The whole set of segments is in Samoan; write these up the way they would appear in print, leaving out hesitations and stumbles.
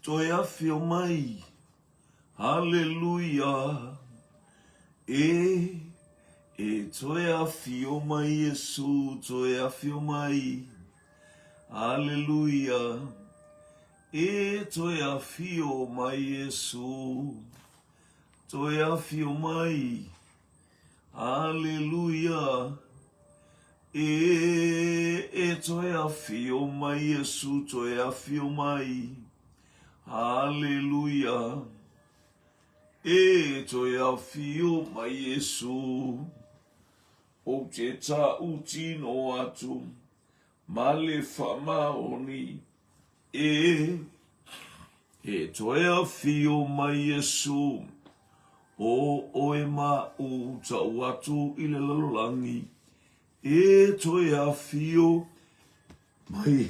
Toe afio mai, Haleluia, e, e toe afio mai Iesu, toe afio mai, Haleluia, e toe afio mai Iesu, toe afio mai, Aleluia! E, e toe afio mai Iesu, toe afio mai. Aleluia! E toe afio mai Iesu. Ou te tautino atu ma le faamaoni. E, e toe afio mai Iesu, o oe ma ou tau atu i le lalolagi, e toe afio mai.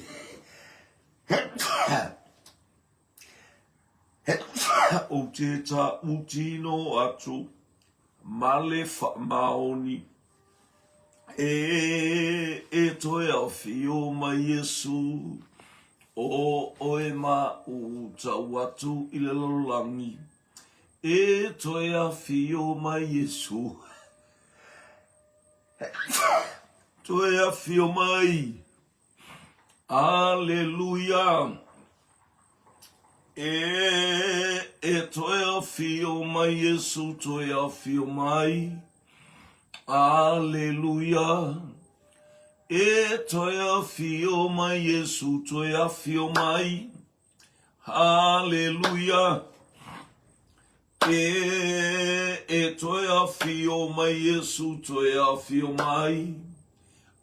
Ou te tautino atu ma le faamaoni. E, e toe afio mai Iesu, o oe ma ou tau atu i le lalolagi. E toe afio mai Iesu. Toe afio mai. Aleluia! E, e toe afio mai Iesu, toe afio mai. Aleluia! E toe afio mai Iesu, toe afio mai. Aleluia! E, e toe afio mai Iesu, toe afio mai.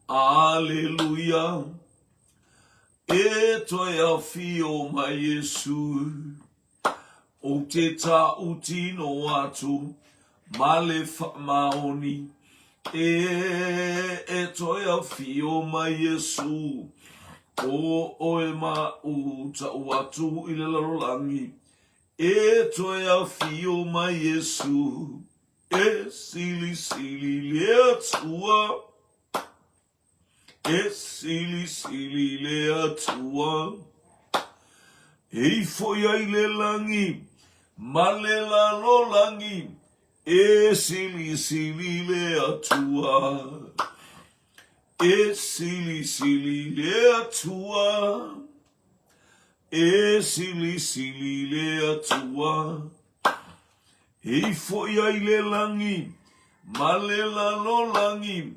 Aleluia! E toe afio mai Iesu. Ou te tautino atu ma le faamaoni. E, e toe afio mai Iesu. O oe ma ou tau atu i le lalolagi. E toe afio mai Iesu, e silisili le Atua. E silisili le Atua. E ifo ai le lagi ma le lalolagi, e silisili le Atua. E silisili le Atua. E silisili le Atua, e ifo ai le lagi ma le lalolagi,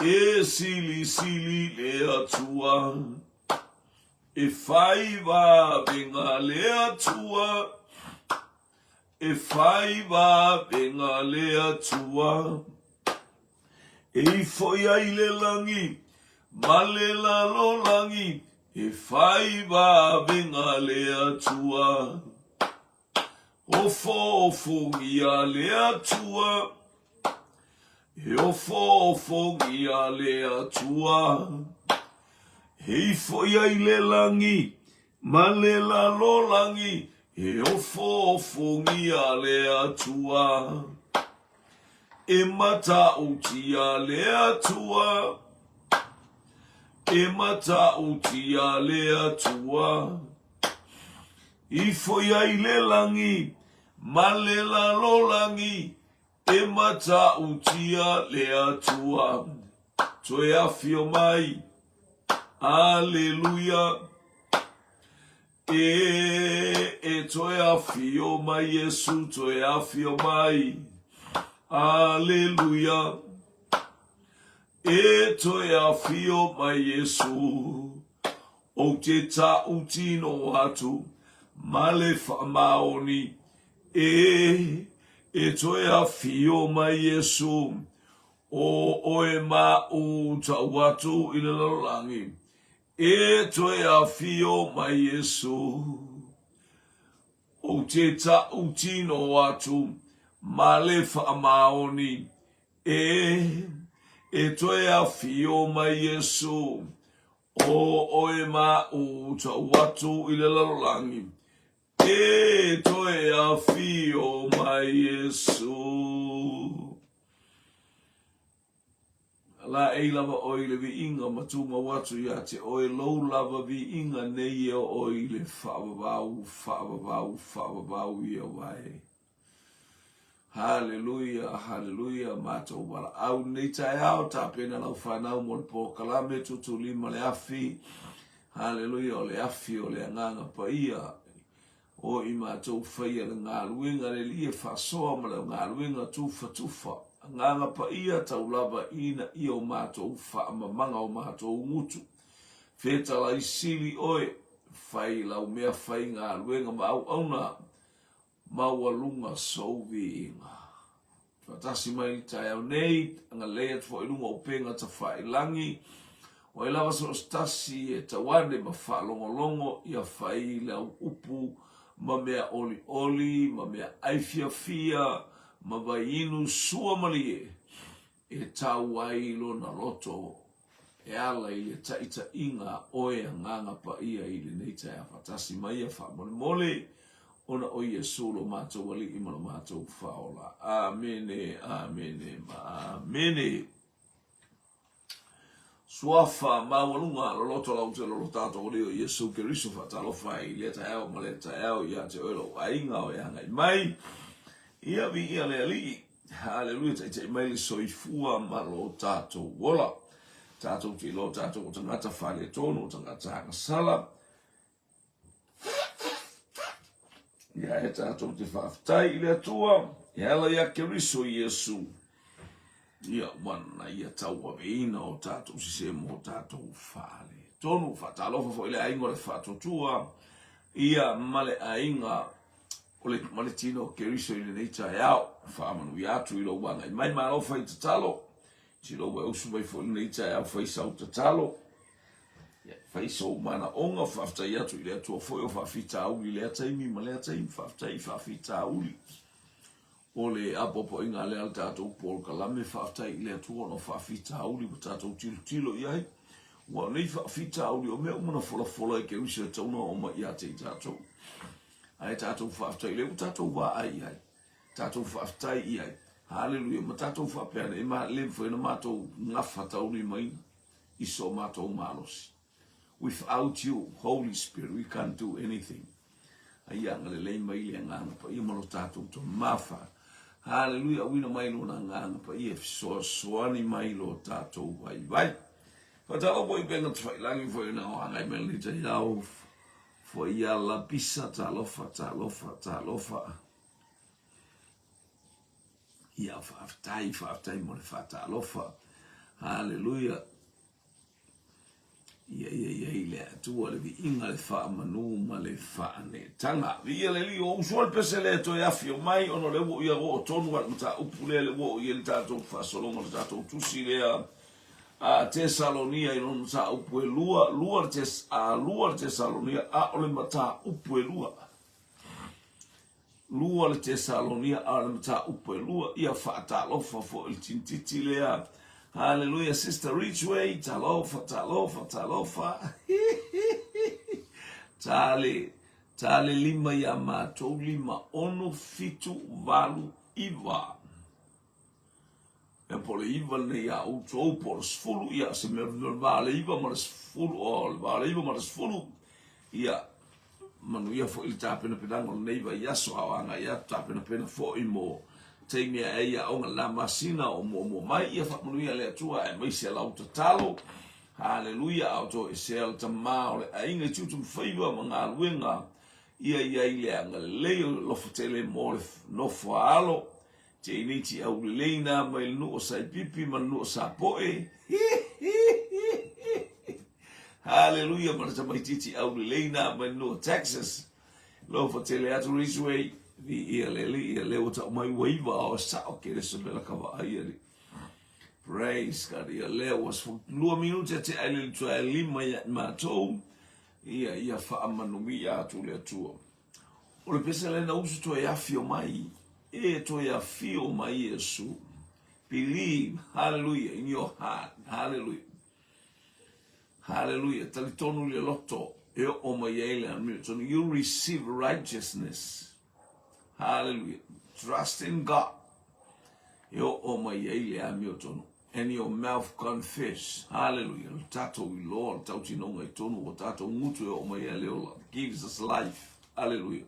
e silisili le Atua. E whai wawenga le Atua, e whai wawenga le Atua. E ifo ai le lagi ma le lalolagi, e whai wawenga le Atua. Ofoofongia le Atua, e ofoofongia le Atua. E ifo ai le lagi ma le lalolagi, e ofoofongia le Atua. E matautia le Atua, e matautia le Atua. Ifo ai le lagi ma le lalolagi, e matautia le Atua. Toe afio mai, Aleluia. E, e toe afio mai Iesu, toe afio mai. Aleluia. E toe afio mai Iesu. Ou te tautino atu ma le faamaoni. E, e toe afio mai Iesu. O oe ma ou tau atu i le lalolagi. E toe afio mai Iesu, Ou te tautino atu ma le faamaoni, E, e toe afio mai Iesu, O oe ma ou tau atu i le lalolagi, E toe afio mai Iesu. Laei lava oe i le viiga ma tumau atu ia te oe lou lava viiga nei e oo i le faavavau, faavavau, faavavau ia wae. Haleluia, haleluia, matou valaau lenei taeao, tapena lau fanau mo le polokalame, tutulima le afi, haleluia, o le afi o le Agaga Paia, O i matou faia le galuega a le Alii e faasoa ma le galuega tufatufa, agaga paia tau lava ina ia o matou faamamaga o matou gutu. Fetalai sili oe, fai lau mea fai galuega ma auauna, maualuga sou viiga. Faatasi mai i le taeao nei, agalelei atu foi i luga o upega tafailagi, o ai lava so o se tasi e tauane ma faalogologo ia fai lau upu ma mea olioli, ma mea ai fiafia, ma vaiinu sua malie, e tau ai lona loto e ala i le taitaiga a oe Agaga Paia i lenei taeao faatasi mai ia faamolemole ona o Iesu lo matou Alii ma lo matou Faaola. Amene, amene ma amene. Suafa maualuga loloto lautele o lo tatou Alii o Iesu Keriso faatalofa ai i lea taeao ma lea taeao ia te oe lou aiga o e agai mai. Ia viia le Alii. Haleluia, taitai mai le soifua ma lo tatou ola. Tatou te iloa tatou o tagata faaletonu, o tagata agasala. Ia e tatou te faafetai i le Atua, e ala ia Keriso Iesu. Ia ua ia tauaveina o tatou sese mo tatou faaletonu. Faatalofa foi le aiga o le faatuatua, ia ma le aiga O le ma le tino o Keriso i lenei taeao. Faamanuia atu i lou agai mai, malo fai tatalo. Ti lou e usu mai foi i lenei taeao fai sau tatalo. Ia, fai sou manaoga, faafetai atu i le Atua foi o faafitauli i lea taimi ma lea taimi, faafetai i faafitauli. O le apoapoaiga lea a le tatou polokalame, faafetai i le Atua ona o faafitauli ua tatou tilotilo i ai. Ua o nei faafitauli o mea uma na folafola e Keriso e tatau ona oo mai ia te i tatou. Ae tatou faafetai, lea ua tatou vaai i ai, tatou faafetai i ai. Haleluia, ma tatou faapea ane, e le mafai ona matou gafataulimaina i so matou malosi. Without you, Holy Spirit, we can't do anything. A ia agalelei mai le Agaga Paia ma lo tatou tomafa. Haleluia, auina mai lona Agaga Paia e fesoasoani mai lo tatou vaivai. Faatalofa foi i upega tafailangi foi na o agai mai lenei taeao. Fuaiala pisa talofa talofa talofa. Ia faafetai faafetai mo le faatalofa. Haleluia. Ia ia ia i le Atua le viiga le faamanu ma le faanetaga. Viia le Alii, ua uso le pese lea e toe afio mai ona o lea ua ia oo tonu a le mataupu lea le ua oo i ai le tatou faasologa o le tatou tusi lea a Tesalonia i lona mataupu e lua, lua le tes, a lua le Tesalonia, a o le mataupu e lua. Lua le Tesalonia, a o le mataupu e lua. Ia faatalofa foi le tinititi lea. Hallelujah, Sister Ridgeway, talofa, talofa, talofa. Tale, tale lima ia matou, 5, 6, 7, 8, 9. Ia po o le 9 lenei ia outou, po o le 10, ia se mea o le va o le 9 ma le 10, o le va o le 9 ma le 10, ia manuia foi le tapenapenaga o lenei vaiaso, a o agai atu tapenapena foi mo taimi ae ai aoga lena masina o muamua mai, ia faamanuia le Atua aemaise lau tatalo. Haleluia, a o toesea le tama o le aiga i tiute ma faiva ma galuega, ia i ai le agalelei o le alofa tele mo le nofo a alo. Teiniti aulelei na mai le nuu o Saipipi ma le nuu o Sapoe. Haleluia ma le tamaititi aulelei na mai le nuu o Texas. Lofa tele atu Ridgeway. Viia le Alii, ia lea ua tau mai ua iva o sao ke le semela ka vaai ali. Praise God, ia lea ua 12 minute te ai le tuai lima ia i matou. Ia, ia faamanuia atu le Atua. O le pese lea na usu toe afio mai, e toe afio mai Iesu. Believe, hallelujah, in your heart, hallelujah. Hallelujah, talitonu i le loto e oo mai ai le amiotonu. You receive righteousness. Hallelujah. Trust in God. E oo mai ai le amiotonu. and your mouth confess. Hallelujah. Lo tatou iloa le tautinoga i tonu o tatou gutu e oo mai ai le ola. Gives us life. Hallelujah.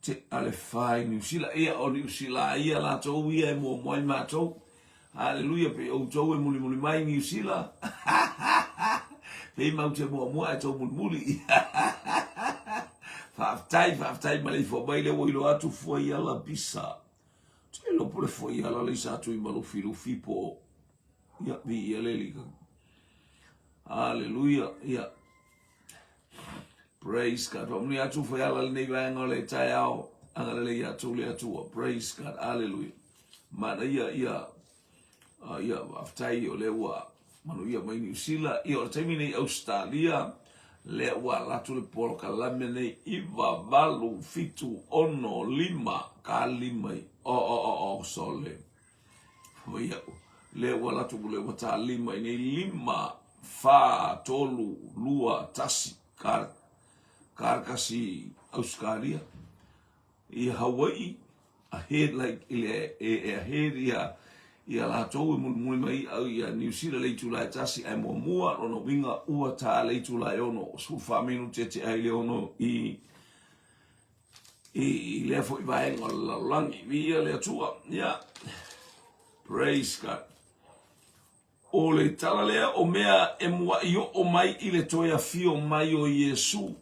Te ale whai Niu Sila. Ia, o Niu Sila ia latou ia e muamua ai matou. Hallelujah, pe outou e mulimuli mai Niu Sila. Pei mau te muamua e tou mulimuli. Faafetai, faafetai maleifua mai lea ua iloa atu Fuaiala Bisa. Te iloa po le Fuaiala le isa atu i Malufilufi po ia vi ia le lika. Hallelujah. Ia. Praise God. Faamanuia atu Fuaiala lenei vaega o le taeao. Agalelei ia tou le Atua. Praise God. Hallelujah. Manaia ia ia faafetai o lea ua manuia mai Niu Sila. Ia o le taimi nei Ausetalia, lea ua ala atu le polokalame nei 9, 8, 7, 6, 5, ka lima i o o o o sole. Ia, lea ua ala atu lea ua ta lima i nei 5, 4, 3, 2, 1, ka ka kasi Ausetalia. I Hawai'i, ahead like i le e, e ahead ia ia latou e mulimuli mai au ia Niu Sila le itula e tasi ae muamua lona uiga ua ta le itula e ono 14 minute e tea i le ono i i, i lea foi vaega o le lalolagi. Viia le Atua. Yeah. Praise God. O le tala lea o mea e muaʻi oo mai i le toe afio mai o Iesu.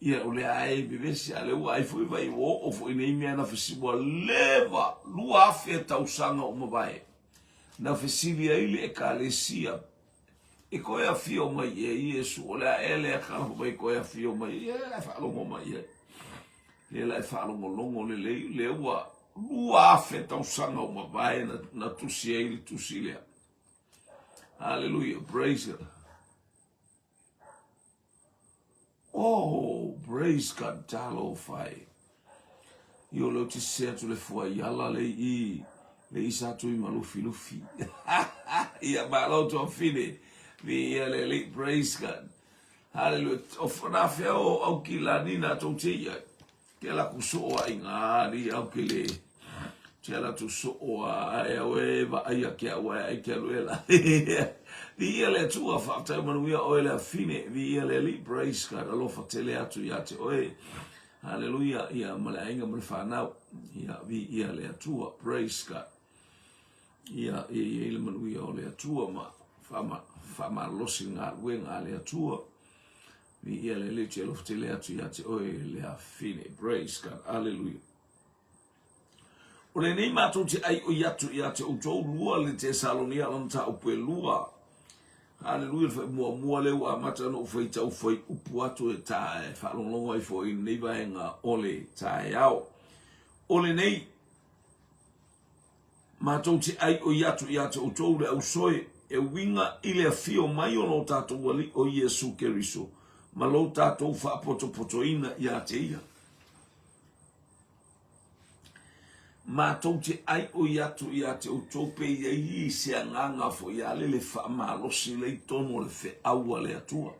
Ia, o lea e vevesi, a o lea ua ai foi vai ua oo foi nei mea na fesili, ua leva, 2000 tausaga ua mavae, na fesili ai le Ekalesia, e koe afio mai ea Iesu, o le a ea lea tala fai mai koe afio mai, ia lea la e faalogo mai ai. Lea la e faalogologo lelei, lea ua 2000 tausaga ua mavae na, na tusi ai le tusi lea. Hallelujah. Praise God. Oh, praise God. Talofa e. I o leo te se atu le fuaiala le i le isa atu i malufilufi. Ia malo tuafine. Vi ia le li. Praise God. Hallelujah. O whana whea o au ki lani nā tau te ia. Ke ala ku soo a i ngā ari au ke le te ala tu soo a ai au e vaai a ke au ai ke alu e la. Vi ia le Atua, faafetai manuia oe le afine, vi ia le Alii, praise God, alofa tele atu ia te oe. Hallelujah, ia ma le aiga ma le whanau, ia vi ia le Atua, praise God. Ia ia ia i le manuia o le Atua ma whaama, whaamalosi galuega a le Atua. Viia le Alii, te alofa tele atu ia te oe le afine. Praise God. Hallelujah. O lenei matou te aioi atu ia te outou lua le Tesalonia lona mataupu e lua. Hallelujah, le faaimuamua lea ua amata ona ou faitau fuaiupu atu e ta e faalogologo ai foi i lenei vaega o le taeao. O lenei Matou te aioi atu ia te outou le ausoe e uiga i le afio mai o lo tatou Alii o Iesu Keriso ma lo tatou faapotopotoina ia te ia. Matou te aioi atu ia te outou pe i ai i se agaga foi ale le faamalosi lea i tonu o le feau a le Atua.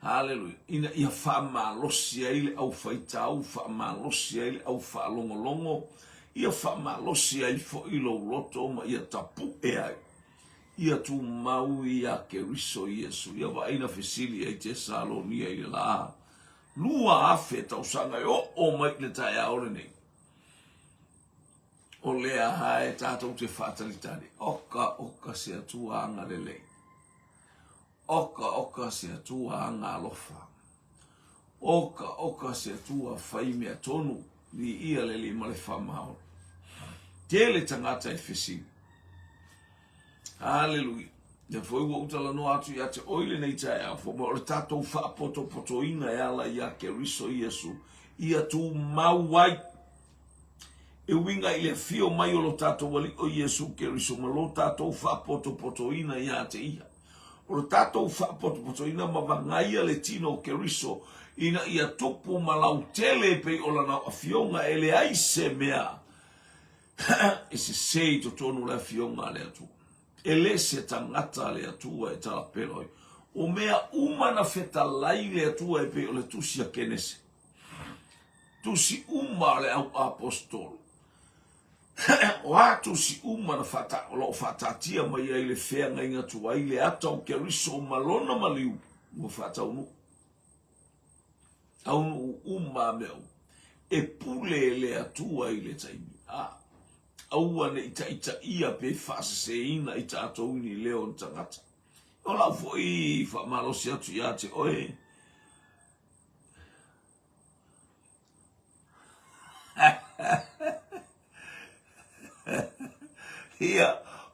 Haleluia. Ina ia faamalosi ai le aufaitau, faamalosi ai le aufaalogologo, ia faamalosi ai foi lou loto ma ia tapu'e ai. Ia tumau ia Keriso Iesu. Ia vaai na fesili ai Tesalonia i le la 2000 tausaga e oo mai i le taeao lenei. O lea lava e tatou te faatalitali, oka oka se Atua agalelei. Oka oka se Atua aga alofa. Oka oka se Atua fai mea tonu, viia le Alii ma le faamaoni. Tele tagata e fesili. Haleluia. Lea foi ua ou talanoa atu ia te oe i lenei taeao, fai mai o le tatou faapotopotoina e ala ia Keriso Iesu, ia tumau ai e uiga i le afio mai o lo tatou Alii o Iesu Keriso ma lo tatou faapotopotoina ia te ia. O lo tatou faapotopotoina ma vagaia le tino o Keriso ina ia tupu ma lautele e pei o lana afioga e leai se mea e sese i totonu o le afioga a le Atua. E le se tagata a le Atua e talapelo ai. O mea uma na fetalai le Atua e pei o le tusi a Kenese. Tusi uma a le au aposetolo. O a tusi uma na faata, o lo o faataatia mai ai le feagaiga tuai le ata o Keriso ma lona maliu ua faataunuu. Taunuu uma a mea uma. E pule le Atua i le taimi. A, aua ne i taitaia pe faaseseina i tatou i ni leo o ni tagata. O lau foi faamalosi atu ia te oe, Ia,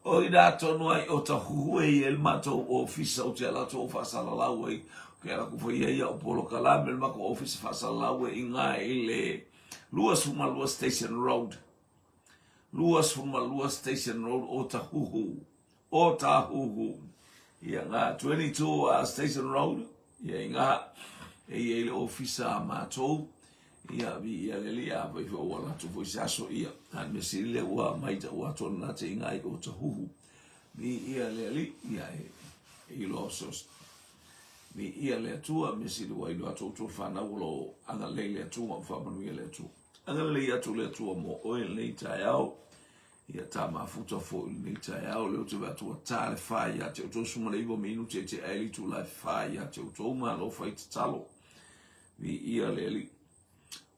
o ina tonu ai o Tahuhu e i ai le matou ofisa ou te ala atu ou faasalalau ai, ke ala ku fai ai au polokalame le matou ofisa faasalalau e iga i le 22 Station Road. 22 Station Road o Tahuhu. O Tāhuhu. Ia, ngā 22 Station Road, ia i ngā, e i ai le ofisa a mātou, ia, vi ia le li, a fai fai ua latu foi se aso, ia, a me sili le ua mai ta ua tonu nā te inga i o Tahuhu. Vi ia le ali, ia, e, e iloa o sos. Vi ia le Atua, me sili ua iloa atu outou whanau o lo agalelei le Atua, ma whaamanuia le Atua. Agalelei atu le Atua mo oe lenei taeao, Ia tā mafuta foi i lenei taeao, lea ou te vaai atu ua tā le whā ia te outou suma le iwa minute e te ae le itula e whā ia te outou malo fai tatalo. Viia le Alii.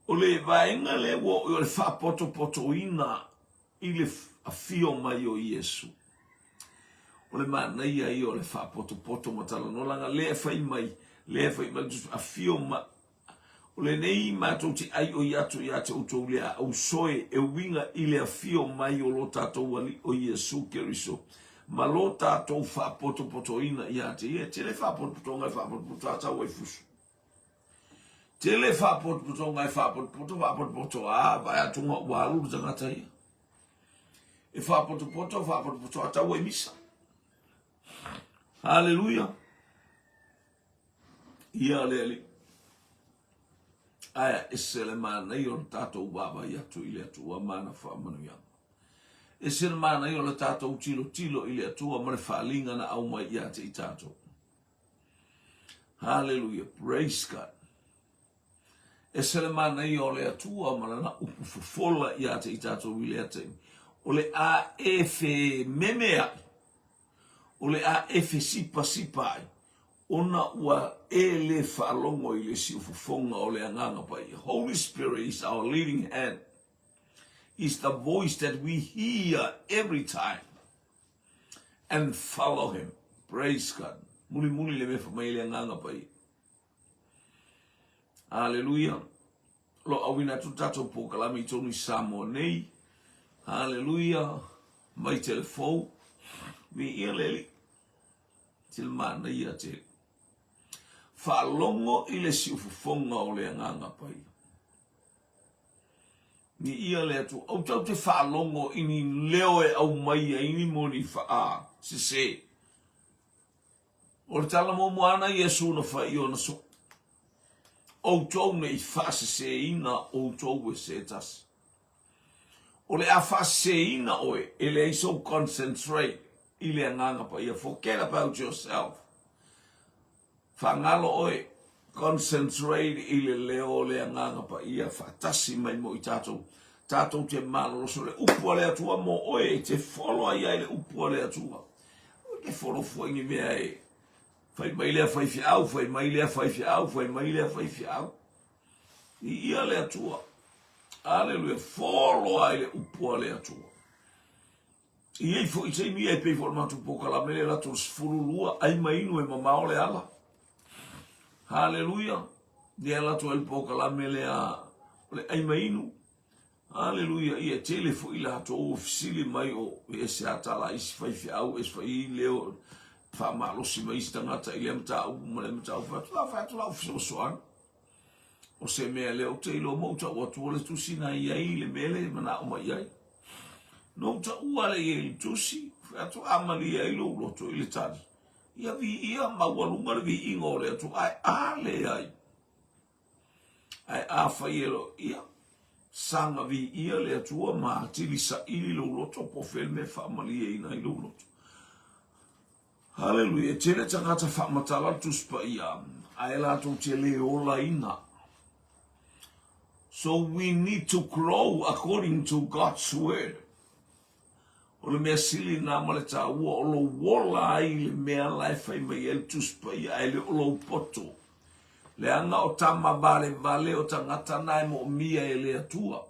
O le vaega lea ua oo i o le faapotopotoina i le afio mai o Iesu. O le manaia ia o le faapotopoto ma talanoa leaga lea e fai mai, lea e fai mai le Tusi, afio mai, O lenei matou te aioi atu ia te outou le ausoe e uiga i le afio mai o lo tatou Alii o Iesu Keriso ma lo tatou faapotopotoina ia te ia. E tele faapotopotoga e faapotopoto a tau ai fusu. Tele faapotopotoga e faapotopoto, faapotopoto a vae atu nga ua alu le tagata ia. E faapotopoto, faapotopoto a tau ai misa. Haleluia. Ia le Alii. Ae ese le manaia o le tatou vaavaai atu i le Atua ma ana faamanuiaga. Ese le manaia o le tatou tilotilo i le Atua ma le faaaliga na aumai ia te i tatou. Haleluia, praise God. Ese le manaia o le Atua ma lana upu fofola ia te i tatou i lea taimi. O le a e fememe ai, o le a e fesipasipa ai, ona ua e le faalogo i le siufofoga o le Agaga Paia. Holy Spirit is our leading hand, is the voice that we hear every time and follow him. Praise God. Mulimuli le mea fai mai le Agaga Paia. Haleluia. O lo o auina atu le tatou polokalame i totonu i Samoa nei. Haleluia. Mai telefou. Viia le Alii. Tele manaia tele. Faalogo i le siufofoga o le Agaga Paia. Viia le Atua. Ou tau te faalogo i ni leo e aumai ai ni moni faasese. O le tala muamua ana Iesu na fai i ona soo, Outou ne i faaseseina outou e se tasi. O le a faaseseina oe e leai sou concentrate i le Agaga Paia. Forget about yourself. Faagalo oe, concentrate i le leo o le Agaga Paia faatasi mai mo i tatou. Tatou te malolosi o le upu a le Atua mo oe e te follow ai ai le upu a le Atua. Aua e te follow fua i ni mea e fai mai lea faifeau, fai mai lea faifeau, fai mai lea faifeau. Viia le Atua. Aleluia. Follow ai le upu a le Atua. E i ai foi taimi ia e pei foi o le matou polokalame lea latou le 12, ai ma inu e mamao le ala. Haleluia. Lea latou ai le polokalame lea o le ai ma inu. Haleluia. Ia tele foi latou ua fesili mai o ese a tala isi faifeau, ese fai leo faamalosi mai isi tagata i lea mataupu ma lea mataupu. Fai atu la, fai atu lau fesoasoani. O se mea lea ou te iloa ma ou tau atua le tusi na i ai le mea lea e manao mai ai. Na ou taua lea i ai le tusi, fai atu a malie ai lou loto i le tali. Ia viia maualuga le viiga o le Atua, ae a leai. Ae afai e lo, ia, saga viia le Atua ma atili saili lou loto po o fea le mea e faamalieina ai lou loto. Haleluia, e tele tagata faamatala le Tusi Paia, ae latou te le olaina. So we need to grow according to God's word. O le mea sili lena ma le taua o lou ola ai i le mea la e fai mai ai le Tusi Paia ae le o lou poto. Leaga o tama valevale o tagata na e moomia e le Atua.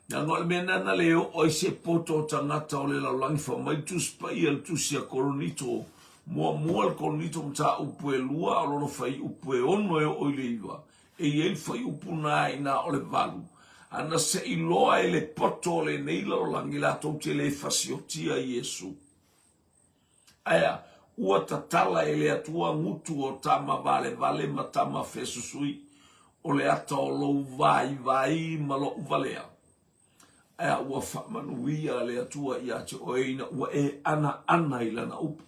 Leaga o le mea lena na le oo ai se poto o tagata o le lalolagi fai mai le Tusi Paia le Tusi a Korinito muamua le Korinito mataupu e lua o lona fuaiupu e 6 e oo i le 9 e i ai le fuaiupu na ina o le 8 ana se iloa e le poto o lenei lalolagi latou te le fasiotia Iesu. Aea, ua tatala e le Atua gutu o tama valevale ma tama fesusui, o le ata o lou vaivai ma lou valea. Aea, ua faamanuia le Atua ia te oe ina ua e anaana i lana upu.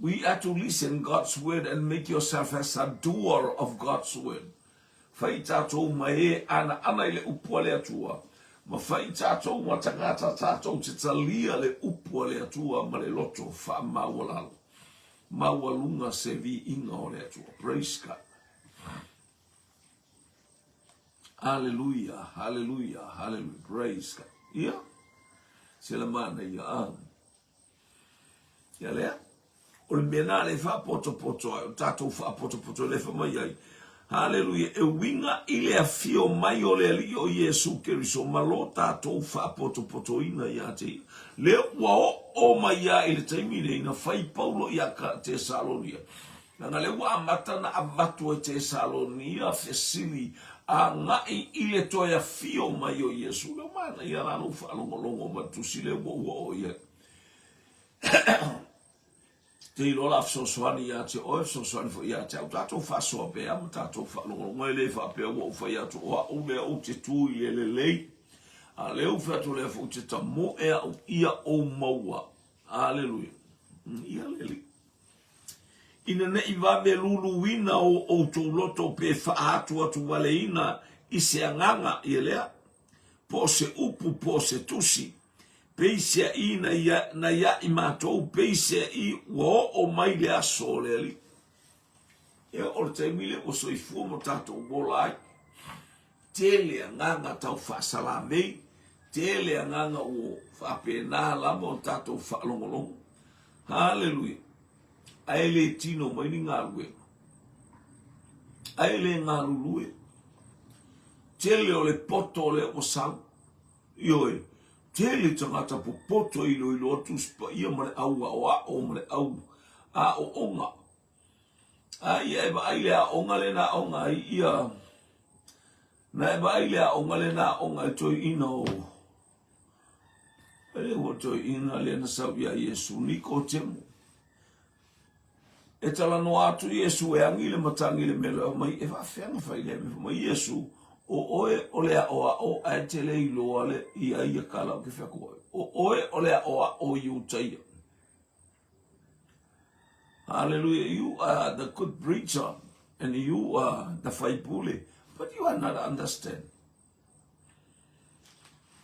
We are to listen God's word and make yourself as a doer of God's word. Fai tātou ma e anaana i le upu a le Atua, ma fai tātou ma tagata tātou te talia le upu a le Atua ma le loto faamaualalo. Maualuga se viiga o le Atua. Praise God. Hallelujah, hallelujah, hallelujah. Praise God. Ia, se la mana ia. Ah. Ia lea, o le mea nā le faapotopoto ai, o tātou faapotopoto le fai mai ai. Haleluia, e uiga i le afio mai o le Alii o Iesu Keriso ma lo tātou faapotopotoina ia te ia. Lea ua oo mai ia i le taimi nei na fai Paulo ia Tesalonia. Leaga lea ua amata na avatu e Tesalonia fesili agai i le toe afio mai o Iesu. Lea ua manaia la lou faalogologo ma le tusi lea ua ua oo i ai. Te iloa la fesoasoani ia te oe, fesoasoani foi ia te au. Tatou faasoa pea ma tatou faalogologo e le faapea ua ou fai atu o au lea ou te tu i le lelei. A lea ou fai atu lea foi ou te tamoe au ia ou maua. Aleluia. Ia le Alii. Ina ne i vave luluina o outou loto pe faaatuatuvaleina i se agaga, ia lea, po o se upu po o se tusi, peiseai na ia, na ia i matou, peiseai ua oo mai le aso o le Alii. E oo le taimi lea ua soifua ma tatou ola ai. Tele agaga tau faasalamei, tele agaga ua faapena lava o tatou faalogologo. Haleluia! Ae le tino mai ni galuega. Ae le galulue. Tele o le poto lea ua sau. Ioe, tele tagata popoto e iloilo atu Tusi Paia ma le au aoao ma le au aooga. A ia e vaai le aoga lea na aoga ai ia na e vaai le aoga lea na aoga ai toeaina o e le ua toeaina lea na sau ia Iesu Nikotemo. E talanoa atu Iesu e agi le matagi le mea lea mai e faafefea ona fai lea mea mai Iesu o oe o le aʻoaʻo ae te le iloa le ia ia tala ou te fai atu ai o oe o le aʻoaʻo Iutaia. Hallelujah. You are the good preacher and you are the faipule, but you are not understand.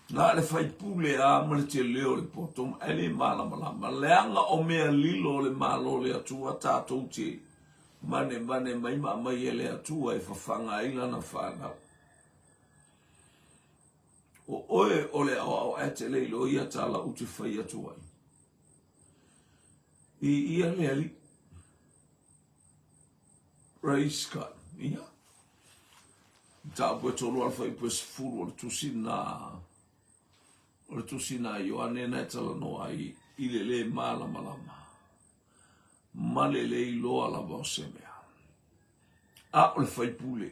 Na le faipule a ma le tele o le poto, ae le malamalama. Leaga o mea lilo o le Malo o le Atua tātou te mane mane mai ma aumai e le Atua e fafaga ai lana whanau. O oe o le aoao ae te le iloa ia tala u te fai atu ai. I ia le Alii. Praise God. Ia. Mataupu e tolu ala fuaiupu e 10 o le tusi na o le tusi na Ioane na e talanoa ai i le le malamalama ma le le iloa lava o se mea. A o le faipule,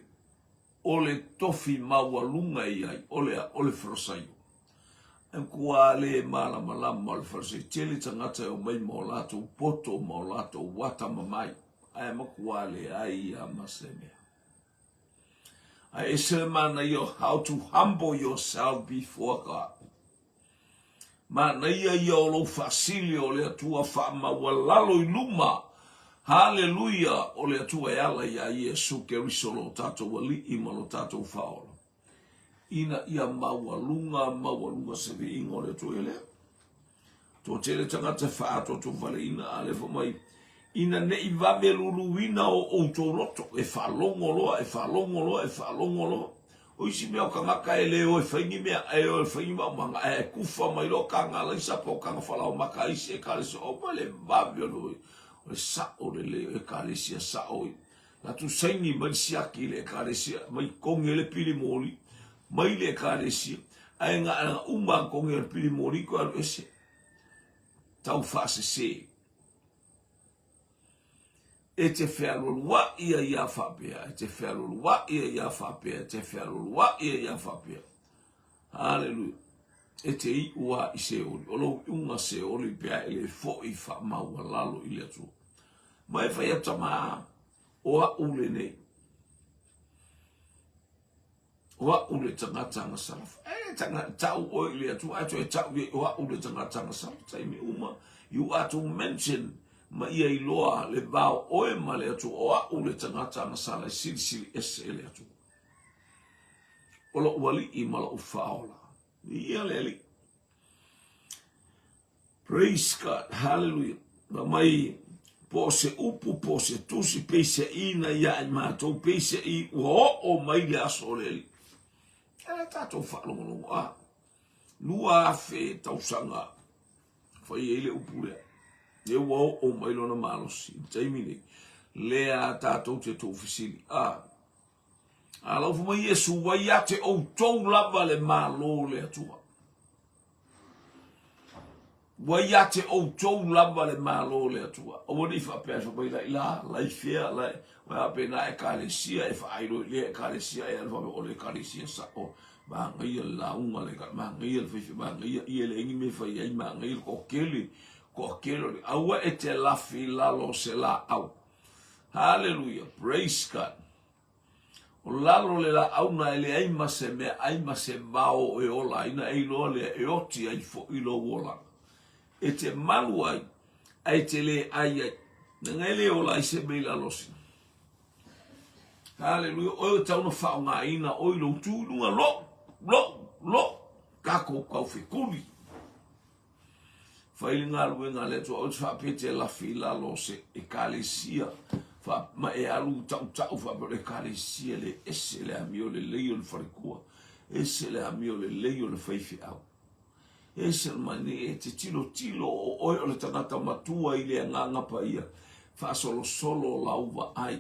o le tofi maualuga e i ai, o le a? O le Farisaio. E matua le malamalama o le Farisaio. Tele tagata e omai ma o latou poto ma o latou atamamai, ae matua leai lava ma se mea. Ae ese le manaia o how to humble yourself before God. Manaia ia o lou faasili o le Atua faamaualalo i luma. Haleluia! O le Atua e ala iā Iesu Keriso lo tatou Alii ma lo tatou Faaola. Ina ia maualuga, maualuga se viiga o le Atua ia lea. Toatele tagata e faaatoatoavaleina, a lea fai mai, ina ne i vave luluina o outou loto, e faalogo loa, e faalogo loa, e faalogo loa. O isi mea o tagata e le o e fai ni mea, e o e fai ni maumaga, ae kufa mai loa taga alaisa po o taga falaomata a isi ekalesia, o ma le vave o le, o le sao lelei o ekalesia sao i. Latou saini mai le siaki i le ekalesia, mai togi ai le pili moli, mai le ekalesia, ae na uma na togi ai le pili moli toe alu ese. Tau faasese. E te fealualuaʻi ai a faapea, e te fealualuaʻi ai a faapea, e te fealualuaʻi ai a faapea. Haleluia. E te iʻu a i Seoli. O lou iuga Seoli pe a e le foʻi faamaualalo i le Atua. Ma e fai atu tama, o aʻu lenei. O a'u le tagata na salafa. E tanga tau oe i le Atua, ae toe tau i ai, o a'u le tagata na salafa. Taimi uma, you are to mention ma ia iloa le va o oe ma le Atua, o a'u le tagata na sala e silisili ese e le Atua. O lo'u alii ma lo'u faaola. Ia le Alii. Praise God. Hallelujah. Ma mai po o se upu, po o se tusi, peiseaiina ia i matou, peiseai ua oo mai le aso o le Alii. E le tatou faalogologo a. 2000 tausaga fai ai le upu lea. Lea ua oo mai lona malosi i le taimi nei. Lea tatou te tuufesili. A, a lau fai mai Iesu, ua ia te outou lava le Malo o le Atua. Ua ia te outou lava le Malo o le Atua. Aua ne i faapea e fai mai la i la, la i fea, la i, ua faapena Ekalesia e faailo i lea Ekalesia e alu faapea o le Ekalesia sao, manaia le lauga a le manaia le faife, manaia ia e leai ni mea e fai ai, manaia le toatele, toatele o le, aua e te lafi i lalo o se laau. Haleluia, praise God. O lalo le laau na e leai ma se mea ai ma se vao e ola ai, na e iloa lea e oti ai foi lou olaga. E te malu ai, ae te le ai ai. Leaga e le ola ai se mea i lalo o se. Haleluia, oe o tau na faaaogaina oe i lou tu i luga, lou, lou, lou, tatou taufekuli. Fai le galuega a le Atua, aua e te faapea e te lafi i lalo o se Ekalesia fa, ma e alu tautau faapea o le Ekalesia le ese le amio lelei o le faletua, ese le amio lelei o le faifeau. Ese le mani e te tilotilo o oe o le tagata matua i le agaga paia, faasolosolo lau vaai.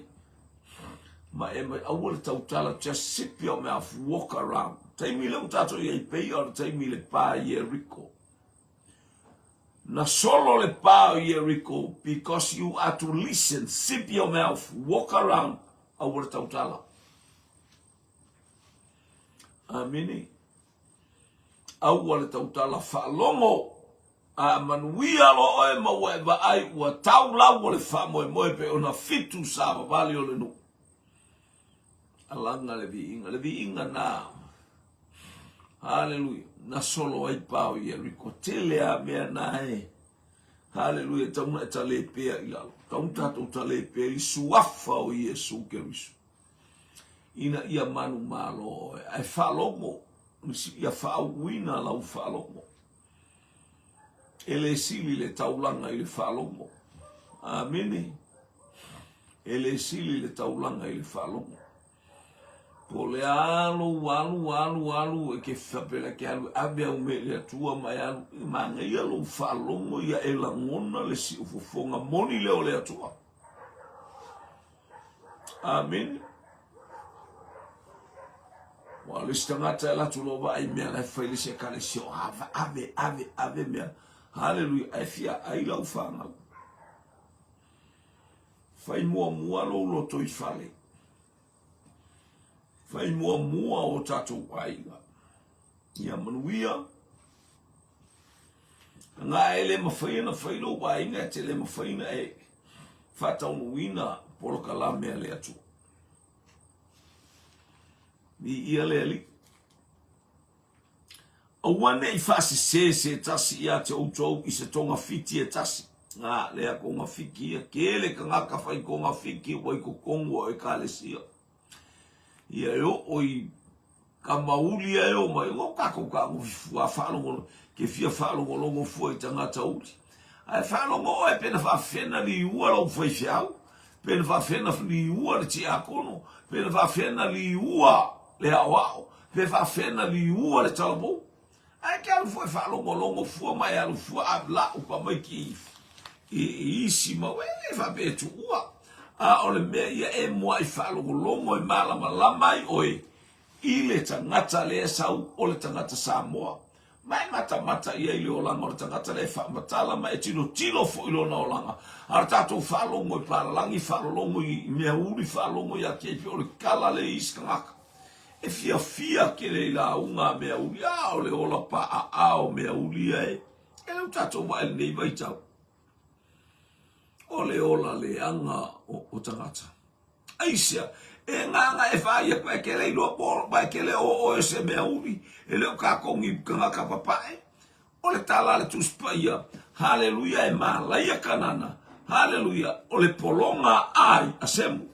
Ma e mai aua le tautala, just zip your mouth, walk around. Taimi lea ua tatou i ai pei o le taimi i le pa i Yeriko. Na solo le pa o Yeriko because you are to listen, zip your mouth, walk around, aua le tautala. Amene. Aua le tautala faalogo. A manuia loa oe ma ua e vaai ua tau lau o le faamoemoe pei ona fitu savavali o le nuu. Alaga le viiga, le viiga na. Haleluia. Na solo ai pa o Ieriko. Tele a mea na e. Haleluia. Tau na e tale pea i lalo. Tau na tatou tale pea i suafa o Iesu Keriso. Ina ia manumalo oe. Ae faalogo. Ia faauuina lau faalogo. E le sili le taulaga i le faalogo. Amene. E le sili le taulaga i le faalogo. Po o le a lou alu, alu, alu, e ke faapea ke alu, ave au mea i le Atua ma e alu, e manaia lou faalogo ia e lagona le siufofoga moni lea o le Atua. Amene. Ua le isi tagata e alu atu loa vaai mea la e fai le isi ekalesia, o ave, ave, ave, ave mea. Haleluia, ae fia ai lau fanau. Fai muamua lou lotoifale. Fai muamua o tatou aiga. Ia manuia. Nga e le mafai ona fai lou aiga, e te le mafai ona e faataunuuina polokalame a le Atua. Viia le Alii. Aua ne i faasese se tasi ia te outou i se togafiti e tasi. Nga lea togafiti ia, kele tagata fai togafiti ua i totonu o ekalesia. Ia e oo i kamauli ae o mai, o tatou tagofi fua faalogologo, ke fia faalogologo fua i tagata uli. Ae faalogo oe pe na faafefea na liua lou faifeau, pe na faafefea na liua le tiakono, pe na faafefea na liua. le aoao, pe faafefea na liua le talavou. Ae ke alu fua e faalogologo fua ma e alu fua a lau pa mai ki i isi mau e le faapea e tuua. A o le mea ia e muai faalogologo e malamalama ai oe i le tagata lea e sau o le tagata Samoa. Ma e matamata i ai i le olaga o le tagata lea e faamatala ma e tilotilo foi i lona olaga. A o le tatou faalogo i palalagi, faalologo i mea uli, faalogo ia te o le kala le isi tagata. E fiafia tele i lauga a mea uli, a o le ola paaa o mea uli ia e. E le o tatou vaai i lenei vaitau. O le ola leaga o tagata. Aisea? E gaga e fai atu e te le iloa po ma e te le o oe se mea uli, e le o tatou ni tagata papae. O le tala a le Tusi Paia, Haleluia e malaia Kanana, haleluia, o le pologa ai a Semu.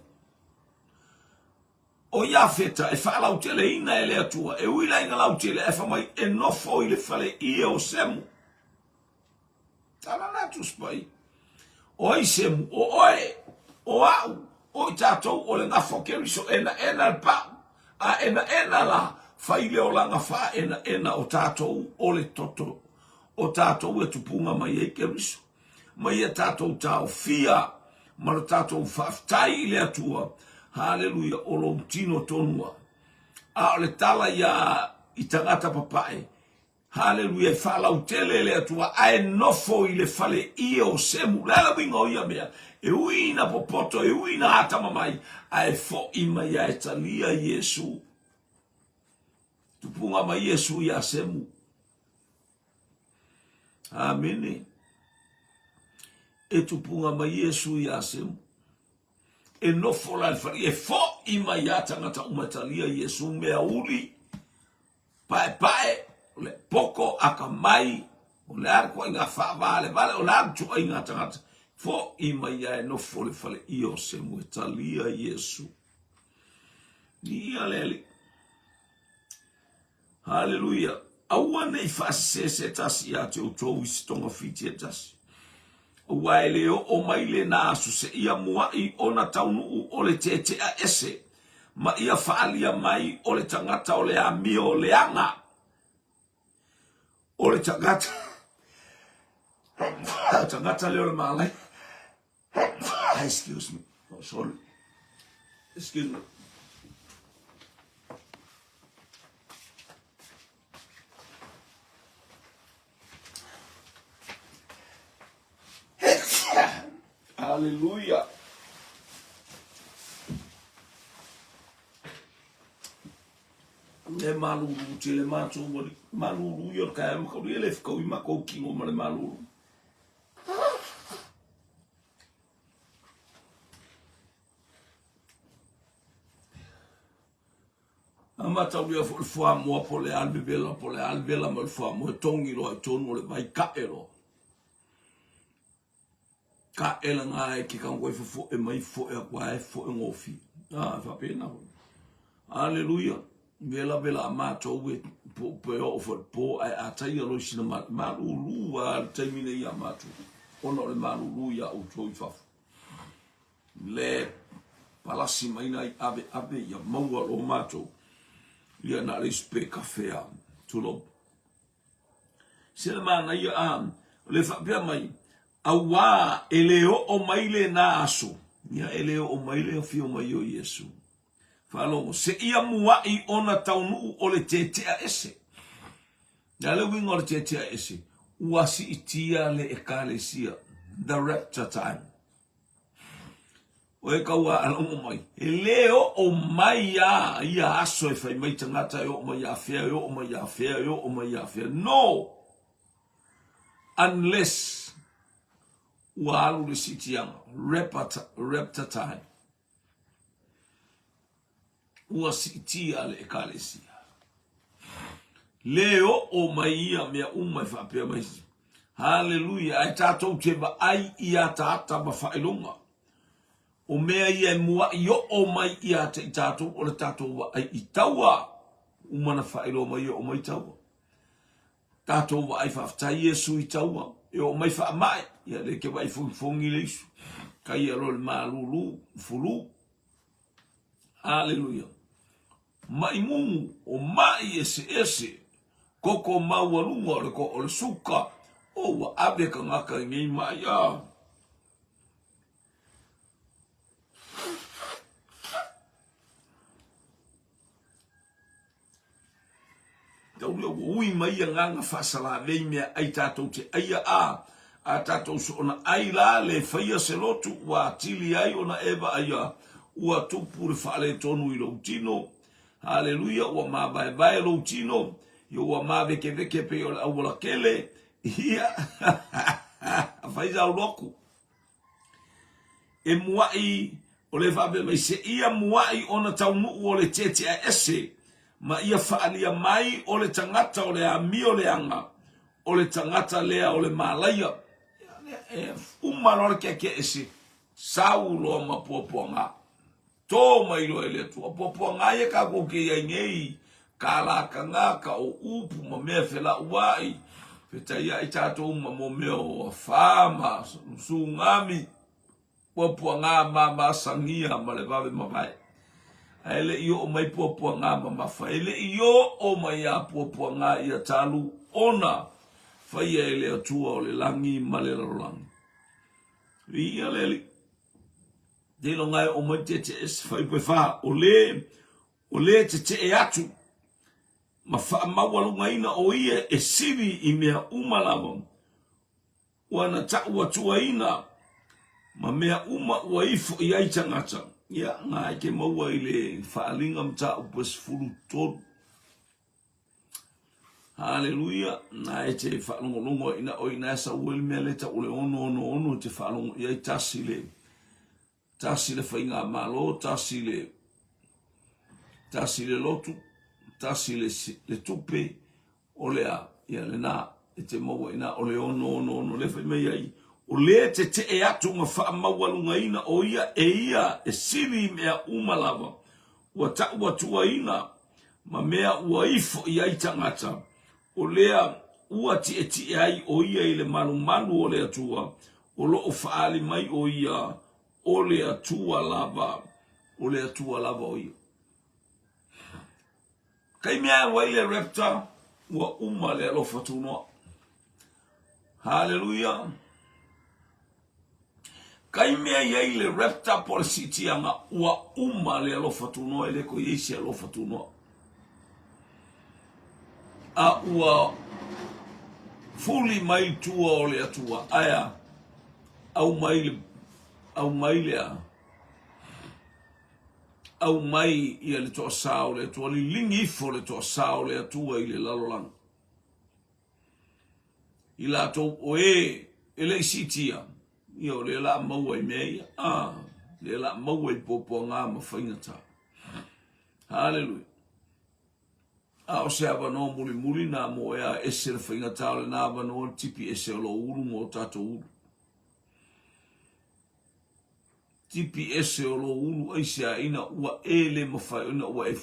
O Iafeta e faalauteleina e le Atua, e ui la ina lautele ae fai mai e nofo i le faleie o Semu. Tala la Tusi Paia. O ai Semu? O oe, o au, o i tatou o le gafa o Keriso, enaena le pau, a enaena la, fai le olaga faaenaena o tatou o le toto o tatou e tupuga mai ai Keriso. Ma ia tatou taofia ma lo tatou faafetai i le Atua, haleluia, o lou tino tonu a. A o le tala ia i tagata papae, Haleluia, e faalautele le Atua, ae nofo i le faleie o Semu. O le a le uiga o ia mea? E ui ina popoto, e ui ina atamamai, ae fo'i mai a e talia Iesu. Tupuga mai Iesu iā Semu. Amene. E tupuga mai Iesu iā Semu. E nofo la i le faleie, e fo'i mai a tagata uma e talia Iesu mea uli. Paepae, o le poko, akamai, o le a le ituaiga faavalavale, o le a le ituaiga tagata, fo'i mai a e nofo le faleia o Semu e talia Iesu. Ia le Alii. Haleluia. Aua ne i faasese se tasi ia te outou i se togafiti e tasi. Aua e le oo mai lena aso seia mua'i ona taunuu o le tetea ese ma ia faaalia mai o le tagata o le amio leaga o le tagata tagata lea o le malai excuse me oh, sorry excuse me Aleluia. E malulu tele matou wali. Malulu ia o le ma kauri ele whakau i makou kingo ma le malulu. A mataulia foi le fuamoa po o le a le vevela po o le a le vela mai o le fuamoa e togi loa i totonu o le vai ka'e loa. Ka'e laga e ke kanaka e fofo'e mai fofo'e aku a e fofo'e gofie. A, e faapena foi. Aleluia. Vela vela a matou e po pe oo foi le po ae a taia loa i sina malulu a le taimi nei iā matou ona o le malulu iā outou i fafo. Le palasi mai nai ave ave ia maua loa matou ia na o le isi pe kafe a tulou. Se le manaia a le faapea mai auā e le oo mai lena aso ia e le oo mai le afio mai o Iesu. Faalogo seia mua'i ona taunuu o le tetea ese. Le a le uiga o le tetea ese? Ua siitia le Ekalesia, the rapture time. O e kau a alogo mai, e le oo mai a ia aso e fai mai tagata e oo mai ia fea, e oo mai ia fea, e oo mai ia fea. No! Unless ua alu le siitiaga, rapture time. Ua siitia le Ekalesia. Le oo mai ia mea uma e faapea mai. Haleluia! Ae tatou te vaai i ataata ma faailoga. O mea ia e mua'i oo mai ia te i tatou, o le tatou vaai i taua. Uma na faailoa mai e oo mai taua. Tatou vaai faafetai Iesu i taua, e oo mai faama'i, ia le ke vaai fogifogi le isu. Kai alo le malulu, fulu. Haleluia! Maʻi mumu, o maʻi eseese, koko maualuga o le o le suka, o ua ave kagaka i nei maʻi a. Tau lea ua ui mai agaga faasalavei mea ai tatou te aia a a tatou soona ai la le faia se lotu ua atili ai ona e vaaia ua tupu le faaletonu i lou tino. Haleluia, ua mavaevae lou tino, ia ua mavekeveke pei o le auala kele, ia, fai sau lotu. E muaʻi, o le faapea mai, seia muaʻi ona taunuu o le tietia ese, ma ia faaalia mai o le tagata o le amio leaga, o le tagata lea o le malaia. E uma loa le keakea ese, sau loa ma puapuaga. Tō mai loa i le Atua. Puapuaga ia kākou ke i ai nei, ka lakaga, ka o upu ma mea felauai, fetaiai tātou ma mo mea o afā ma sugami, puapuaga ma masagia ma le vave mavae. Ae le i oo mai puapuaga mamafa, e le i oo mai a puapuaga ia talu ona faia e le Atua o le lagi ma le lalolagi. Viia le Alii. Seiloga e oo mai tietie ese fuaiupu e fa, o le, o le tetee atu ma faamaualugaina o ia e sili i mea uma lava, ua na taʻuatuaina ma mea uma ua ifo i ai tagata. Ia, na e ke maua i le faaaliga mataupu e 13. Haleluia! Na e te faalogologo ai ina oi na e sau ai le mea le tau o le ono ono ono e te faalogo i ai tasi le tasi le faigamalo, tasi le tasi le lotu, tasi le, le tupe, o le a, ia lena, e te maua ina o le ono ono ono le fai mai ai, o le tetee atu ma faamaualugaina o ia e ia e sili i mea uma lava, ua taʻuatuaina ma mea ua ifo i ai tagata, o lea ua tietie ai ʻo ia i le malumalu o le Atua, o lo o faaali mai ʻo ia o le Atua lava, o le Atua lava ʻo ia. Kaimi e alu ai le raptor, ua uma le alofa tunoa. Haleluia! Kai mea i ai le raptor po o le siitiaga, ua uma le alofa tunoa, e le toe i ai se alofa tunoa. A ua fuli mai i tua o le Atua, ae a? Aumai le, aumai le a? Aumai ia le toasā o le Atua, liligi ifo le toasā o le Atua i le lalolagi. I latou o e e le i siitia, ia o lea la maua i mea ia. Ah, lea la maua i puapuaga ma faigata. Haleluia. A o se avanoa mulimuli na mo ea ese le faigata o lena avanoa le tipi ese o lou ulu ma o tatou ulu. Tipi ese o lou ulu aisea ina ua e le mafai ona ua e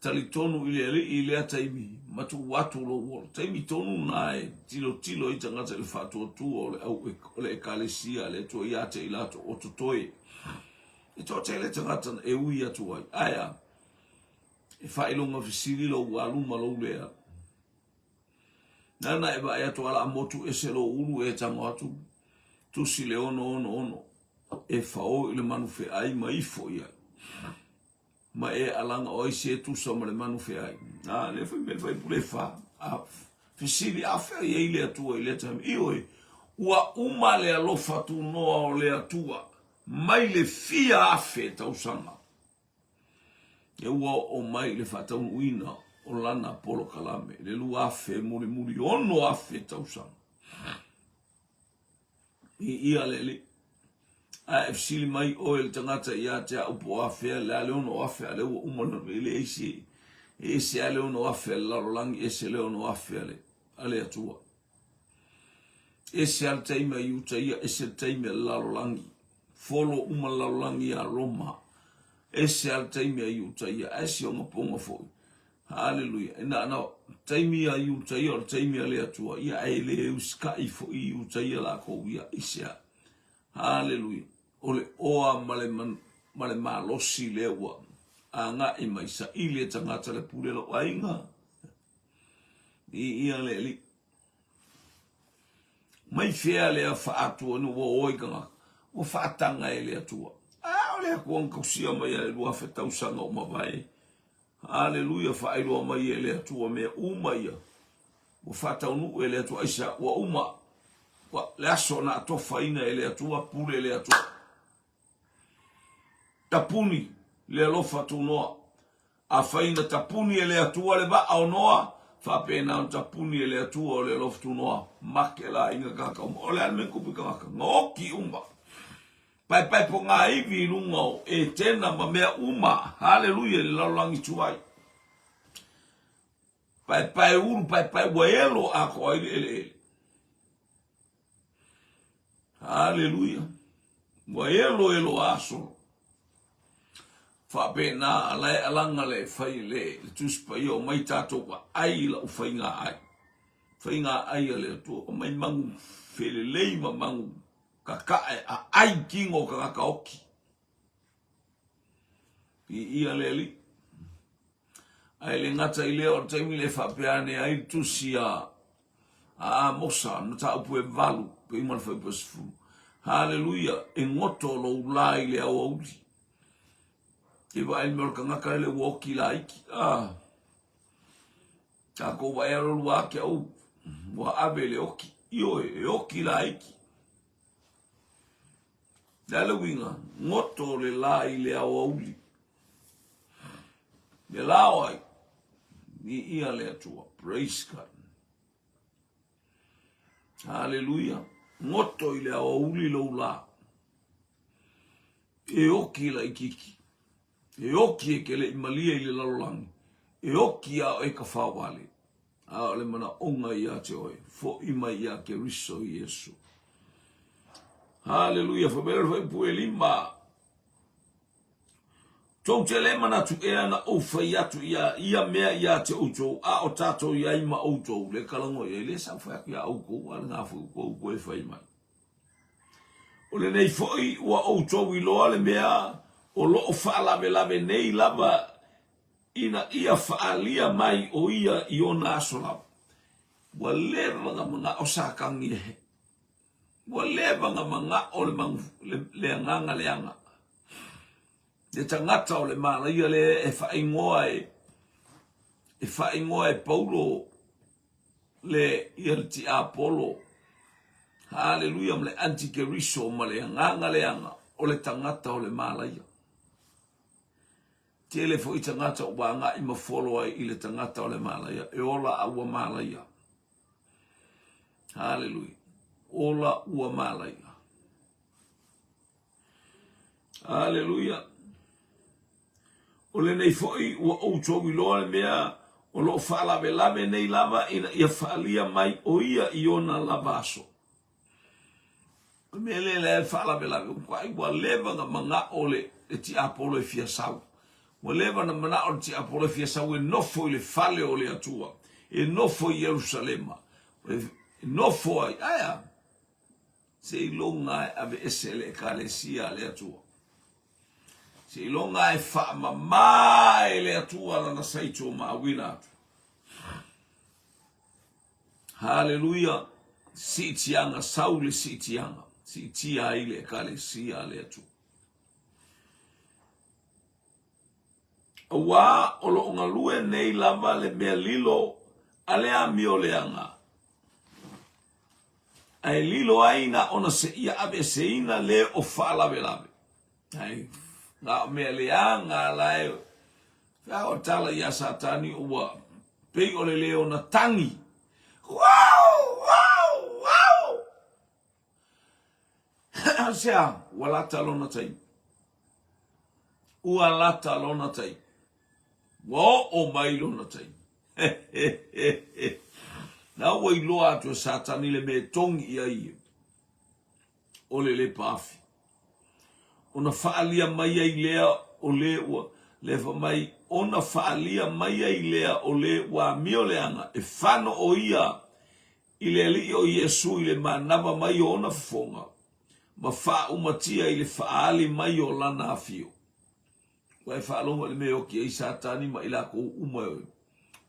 talitonu i le Alii i lea taimi ma tuu atu lou ola. Taimi tonu na e tilotilo ai tagata i le faatuatua o le au o le Ekalesia a le Atua ia te i latou o totoe. E toatele tagata e ui atu ai. Ae a? E faailoga fesili lou alu ma lou le alu. Nana e vaai atu ala a motu ese lou ulu e tago atu tusi le ono ono ono e fao i le manu feai ma ifo i ai. Ma e alaga o ai se tusa ma le manu feai. A le fai mai le faipule fa. A fesili a fea i ai le Atua i lea taimi. Ioe, ua uma le alofa tunoa o le Atua mai le fia afe tausaga. E ua oo mai i le faataunuuina o lana polokalame, le 2000 mulimuli 6000 tausaga. Viia le Alii. Ae e fesili mai oe le tagata ia te au po o afea, le a le 6000 a lea ua uma le e leai se, e ese lava le 6000 a le lalolagi, ese le 6000 a le, a le Atua. Ese lava le taimi a Iutaia, ese le taimi a le lalolagi. Folo uma le lalolagi iā Roma. Ese lava le taimi a Iutaia, ae si ogapoga foi. Haleluia. E na ona taimi a Iutaia o le taimi a le Atua, ia ae le usikai foi Iutaia lakou ia, aisea? Haleluia. O le oa ma le, ma le malosi lea ua. Agai mai, saili e tagata le pule lou aiga. I ia le alii. Mai fea lea faatua ina ua o i tagata, ua faataga e le Atua. A o le Atua na tausia mai ia le 2000 tausaga ua mavae. Aleluia, faailoa mai e le Atua mea uma ia. Ua faataunuu e le Atua, aisea? Ua uma. Ua, le aso na atofaina e le Atua, pule le Atua. Tapuni le alofa tunoa. Afai na tapuni e le Atua le vaa o Noa, faapena ona tapuni e le Atua o le alofa tunoa. Make la aiga tagata uma. O le a le mea na tupu i tagata? Na oti uma. Paepae pogaiwi i luga o Etena ma mea uma. Haleluia i le lalolagi tuai. Paepae ulu, paepae ua elo atoa ai le eleele. Haleluia. Ua elo elo aso. Faapena ala e alaga le fai le, le tusi paia o mai tatou ka ai lau faiga ai. Faiga ai a le Atua, o mai magu felelei ma magu kakae a ai kino o tagata oki. Viia le Alii. Ae le gata i lea o le taimi le faapea ane ai le tusi a a Amosa, le mataupu e valu, pe uma le fuaiupu e 10. Haleluia, e goto lou la i le aoauli. Te vaai le mea o le tagata lele ua oki laiti. Ah. Tatou vaai alo lua ake au ua ave le oki. Ioe, e oki laiti. Le a le uiga? Goto le la i le aoauli. Le la o ai? Viia le Atua. Praise God. Haleluia. Goto i le aoauli lou la. E oki laititi. E oki e ke le i malie i le lalolagi. E oki a oe ka whawale. A o le manaʻoga iā te oe, foʻi mai iā Keriso Iesu. Haleluia, fai mai le fuaiupu e lima. Tou te le manatu ea na ou fai atu ia ia mea iā te outou, a o tatou i ai ma outou, le kalago i ai, le sa ou fai atu iā outou, a le nga foi ua outou e fai mai. O lenei foi ua outou iloa le mea o loo faalavelave nei lava ina ia faaalia mai o ia i ona aso lava. Ua leva na manao Satani e Ua leva na manao le manu, le, le agaga leaga. Le tagata o le malaia le e faaigoa e, e faaigoa e Paulo le ia le tiapolo. Haleluia ma le antikeriso ma le agaga leaga o le tagata o le malaia. Tele foi tagata ua agai ma folo ai i le tagata o le malaia, e ola a ua malaia. Haleluia. Ola ua malaia. Haleluia. O lenei foi ua outou iloa le mea o lo o faalavelave nei lava ina ia faaalia mai o ia i ona lava aso. O le mea lea lea e faalavelave ua ua leva na manao le, le tiapolo e fia sau. Ua leva na manao le tiapolo e fia sau e nofo i le fale o le Atua, e nofo i Ierusalema, e nofo ai, aea, seiloga e aveese le ekalesia a le Atua. Seiloga e faamama e le Atua lana saito ma auina atu. Haleluia! Siitiaga, sau le siitiaga, siitia ai le Ekalesia a le Atua. Auā o lo o galue nei lava le mea lilo a le amio leaga, ae lilo ai na ona seia aveeseina le o faalavelave. Ai, na o mea leaga la e Fea o tala iā Satani ua pei o le leo na tangi. Wow! Wow! Wow! Sea, ua lata lona taimi. Ua lata lona taimi. Ua oo mai lona taimi. Na ua iloa atu e Satani le mea e togi i ai ia. O le lepa afi. Ona faaalia mai ai lea o le ua, le fai mai, ona faaalia mai ai lea o le ua amio leaga, e fano o ia i le Alii o Iesu i le manava mai o ona fofoga, ma faaumatia i le faaali mai o lana afio. Ua e faalogo i le mea e oki ai Satani ma i lakou uma e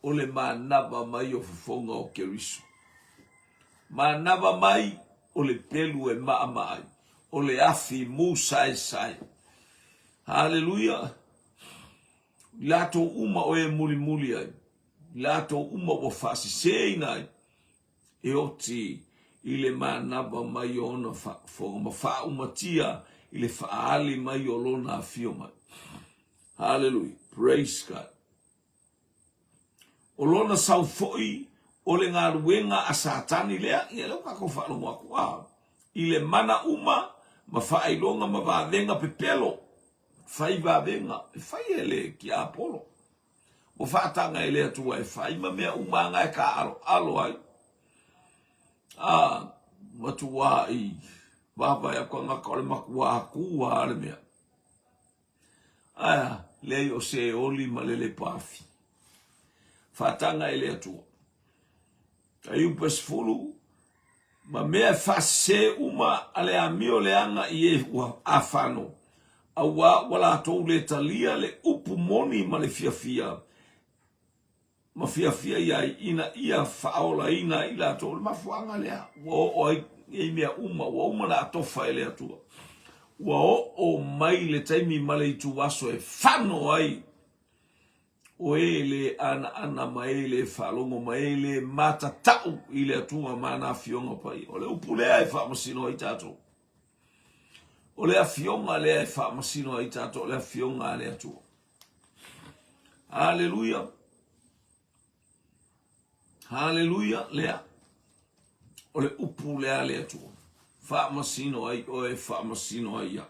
o le manava mai o fofoga o Keriso. Manava mai o le pelu e maama ai, o le afi musaesae. Haleluia! I latou uma o e mulimuli ai, i latou uma ua faaseseina ai, e oti i le manava mai o ona faafofoga ma faaumatia i le faaali mai o lona afio mai. Haleluia! Praise God! O lona sau foi o le galuega a Satani lea, ia lea ua tatou faalogo atu, a, i le mana uma ma faailoga ma vavega pepelo, fai vavega, e fai e le tiapolo. Ua faataga e le Atua e fai ma mea uma aga e kāʻaloʻalo ai. A, matuā i vavae au tagata o le makuā kū a le mea. Aea, leai o se oli ma le lepaafi. Faataga e le Atua. Fuaiupu e 10, ma mea e faasese uma a le amio leaga i e ua afano, auā ua latou le talia le upu moni ma le fiafia, ma fiafia i ai ina ia faaolaina ai i latou. O le mafuaaga lea ua oo ai nei mea uma, ua uma ona atofa e le Atua. Ua oo mai le taimi ma le ituaso e fano ai o e le anaana ma e le faalogo ma e le matatau i le Atua ma ana afioga paia. O le upu lea e faamasino ai tatou. O le afioga lea e faamasino ai tatou, o le afioga a le Atua. Aleluia. Haleluia, lea. O le upu lea a le Atua. Faamasino ai oe, faamasino ai au.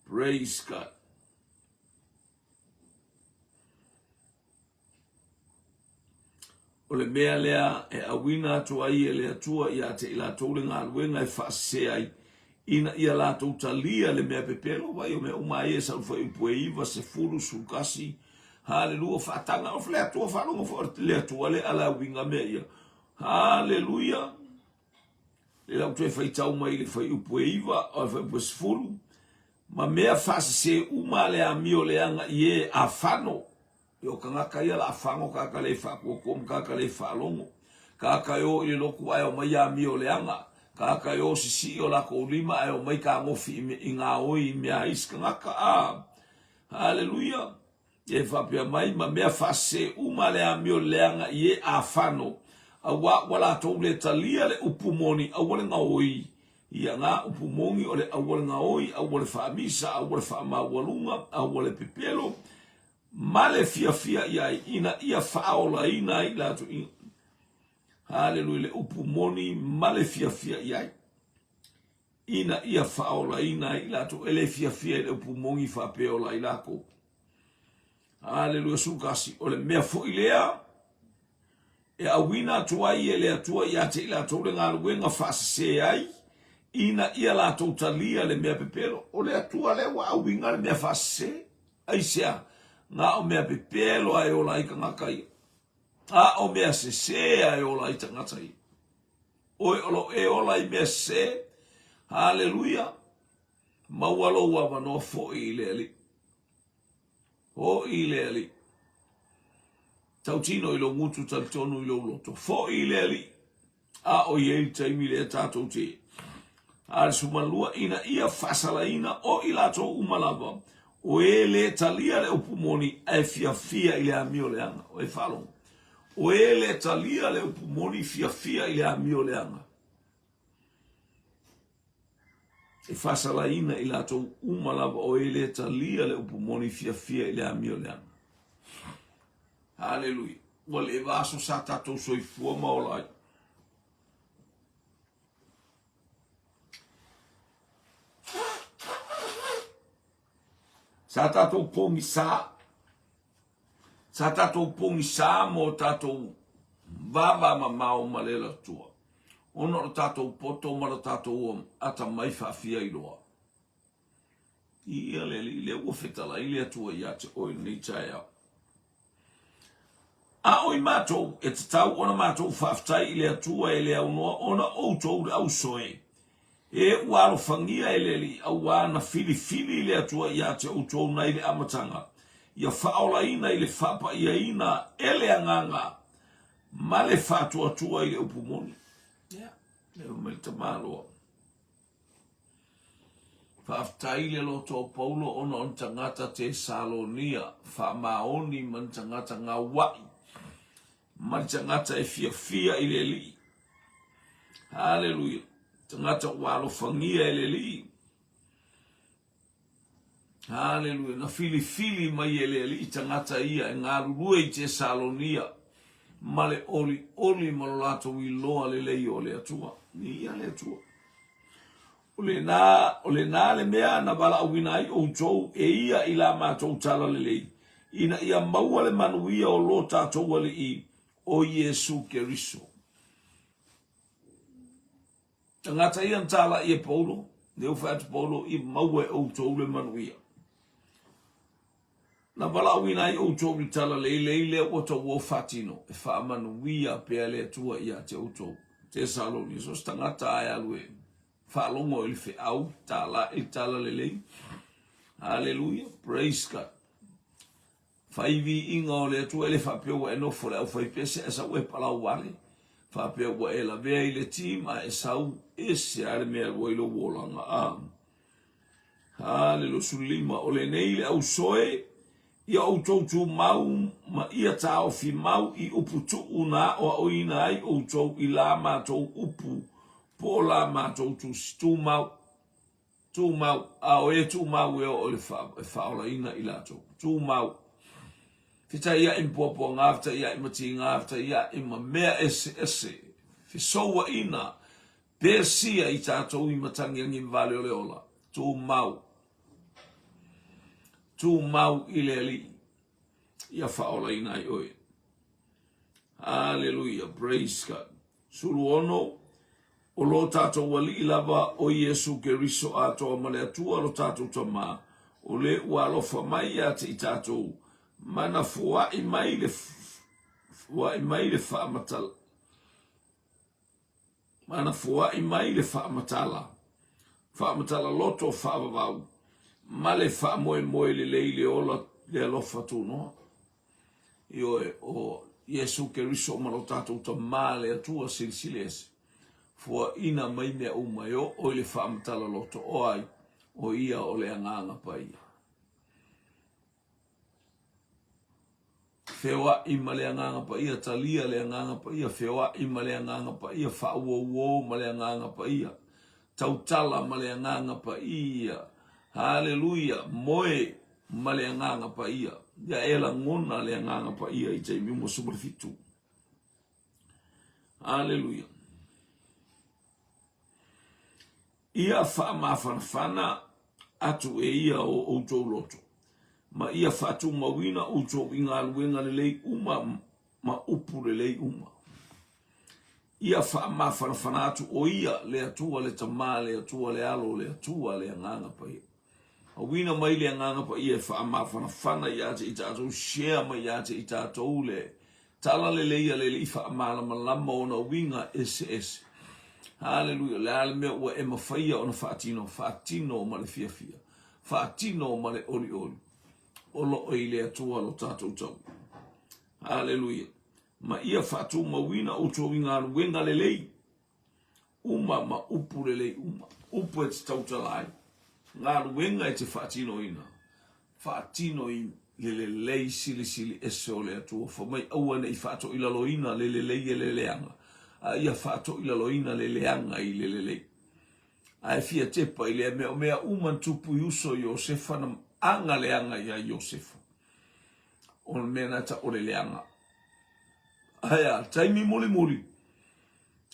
Praise God. O le mea lea e auina atu ai e le Atua ia te i latou le galuega e faasese ai, ina ia latou talia le mea pepelo, vai o mea uma ai e sau fuaiupu e 9, 10, 11, haleluia, faataga, o le Atua faalogo foi o le Atua le ala uiga mea ia, haleluia, le lau toe faitau mai le fuaiupu e 9, o le fuaiupu e 10, ma mea faasese uma le amio leaga i e afano, E o tagata ia la fago tagata le faatuatua ma tagata le faalogo. Tagata e o i le lotu ae omai amio leaga. Tagata e o sisii o latou lima ae omai tagofi i gaoi i mea a isi tagata. A Haleluia! E faapea mai ma mea faasese uma le amio leaga i e afano, auā ua latou le talia le upu moni aua le gaoi. Ia ngā upu moni o le aua le gaoi, aua le faamisa, aua le faamaualuga, aua le pepelo, ma le fiafia i ai ina ia faaolaina ai latou i Haleluia le upu moni ma le fiafia i ai ina ia faaolaina ai latou e le fiafia i le upu moni faapea ola ai latou. Haleluia sukasi o le mea foi lea e auina atu ai e le Atua ia te i latou le galuega faasese ai ina ia latou talia le mea pepelo. O le Atua lea ua auina le mea faasese. Aisea? Na o mea pepelo a e ola ai tagata ia. A o mea sese a e ola ai tagata ia. Oe o lo e ola i mea sese. Haleluia. Maua lou avanoa foi i le Alii. Foi i le Alii. Tautino i lou gutu talitonu i lou loto. Foi i le Alii. A o i ai le taimi lea tatou te a le sumalua ina ia faasalaina o i latou uma lava o e le talia le upu moni ae fiafia i le amio leaga. O e faalogo. O e le talia le upu moni fiafia i le amio leaga. E faasalaina i latou uma lava o e le talia le upu moni fiafia i le amio leaga. Haleluia. Ua leva aso sa tatou soifua ma ola ai. Sa tatou pogisa. Sa tatou pogisa mo tatou vava mamao ma le Atua, ona o lo tatou poto ma lo tatou atamai faafiailoa. Ia le Alii, lea ua fetalai le Atua ia te oe i lenei taeao. A o i matou, e tatau ona matou faafetai i le Atua e le aunoa ona outou le ausoe. E ua alofagia e le Alii, auā na filifili le Atua ia te outou nai le amataga, ia faaolaina i le faapaiaina e le Agaga ma le faatuatua i le upu moni. Ia, lea fai mai le tamaloa. Faafetai le loto o Paulo ona o ni tagata Tesalonia, faamaoni ma ni tagata gaua'i ma le tagata e fiafia i le Alii. Haleluia. Tagata ua alofagia e le Alii. Haleluia. Na filifili mai e le Alii tagata ia e galulue i Tesalonia ma le olioli ma lo latou iloa lelei o le Atua. Viia le Atua. O lena, o lena le mea na valaauina ai outou e ia i la matou talalelei, ina ia maua le manuia o lo tatou Alii, o Iesu Keriso. Tagata ia na talai e Paulo, lea ua fai atu Paulo, ia maua e outou le manuia. Na valaauina ai outou i le talalelei lea ua tauo faatino, e faamanuia pea le Atua ia te outou. Tesalonia, so o se tagata lava e alu e faalogo i le feau tala i le talalelei. Haleluia, praise God. Fai viiga o le Atua, e le faapea ua e nofo i le aufaipese ae sau e palau vale, faapea ua e lavea i le team ae sau ese lava le mea e alu ai lou olaga. A. Haleluia. 15, O lenei le ausoe, ia outou tumau ma ia taofi mau i upu tuu na aoaoina ai outou i la matou upu po o la matou tusi. Tumau, tumau, a o e tumau e oo i le e faaolaina i latou. Tumau. Fetaiai ma puapuaga, fetaiai ma tiga, fetaiai ma mea eseese, fesouaina, Pesia i tatou i matagiagi ma vale o le ola. Tumau. Tumau i le Alii. Ia faaolaina ai oe. Haleluia. Praise God. 16, O lo tatou Alii lava o Iesu Keriso atoa ma le Atua lo tatou Tama, o le ua alofa mai ia te i tatou, ma na foai mai le foai mai le faamatala Ma na foai mai le faamatala, faamatala loto faavavau, ma le faamoemoe lelei le ola le alofa tunoa. Ioe, o Iesu Keriso ma lo tatou Tama le Atua Silisili Ese, foaina mai mea uma e oo i le faamatala loto, o ai? O Ia o le Agaga Paia. Feoai ma le Agaga Paia, talia le Agaga Paia, feoai ma le Agaga Paia, faauouo ma le Agaga Paia, tautala ma le Agaga Paia, haleluia, moe ma le Agaga Paia. Ia e lagona le Agaga Paia i taimi uma 17. Haleluia. Ia faamafanafana atu e ia o outou loto, ma ia faatumauina outou i galuega lelei uma ma upu lelei uma. Ia faamafanafana atu o ia le Atua le Tama, le Atua le Alo, le Atua le Agaga Paia. Auina mai le Agaga Paia e faamafanafana ia te i tatou, share mai ia te i tatou le Tala lelei a le Alii faamalamalama ona uiga eseese. Haleluia! O le a le mea ua e mafaia ona faatino? Faatino ma le fiafia. Faatino ma le olioli. O lo o i le Atua lo tatou tau. Haleluia! Ma ia faatumauina outou i galuega lelei. uma ma upu lelei uma, upu e te tautala ai, galuega e te faatinoina, faatino i le lelei silisili ese o le Atua. Fai mai, aua ne i faatoilaloina le lelei e le leaga, a ia faatoilaloina le leaga i le lelei. Ae fia tepa i lea mea, o mea uma na tupu i uso Iosefa na aga leaga ia Iosefa. O le mea na ta o le leaga. Ae a, taimi mulimuli,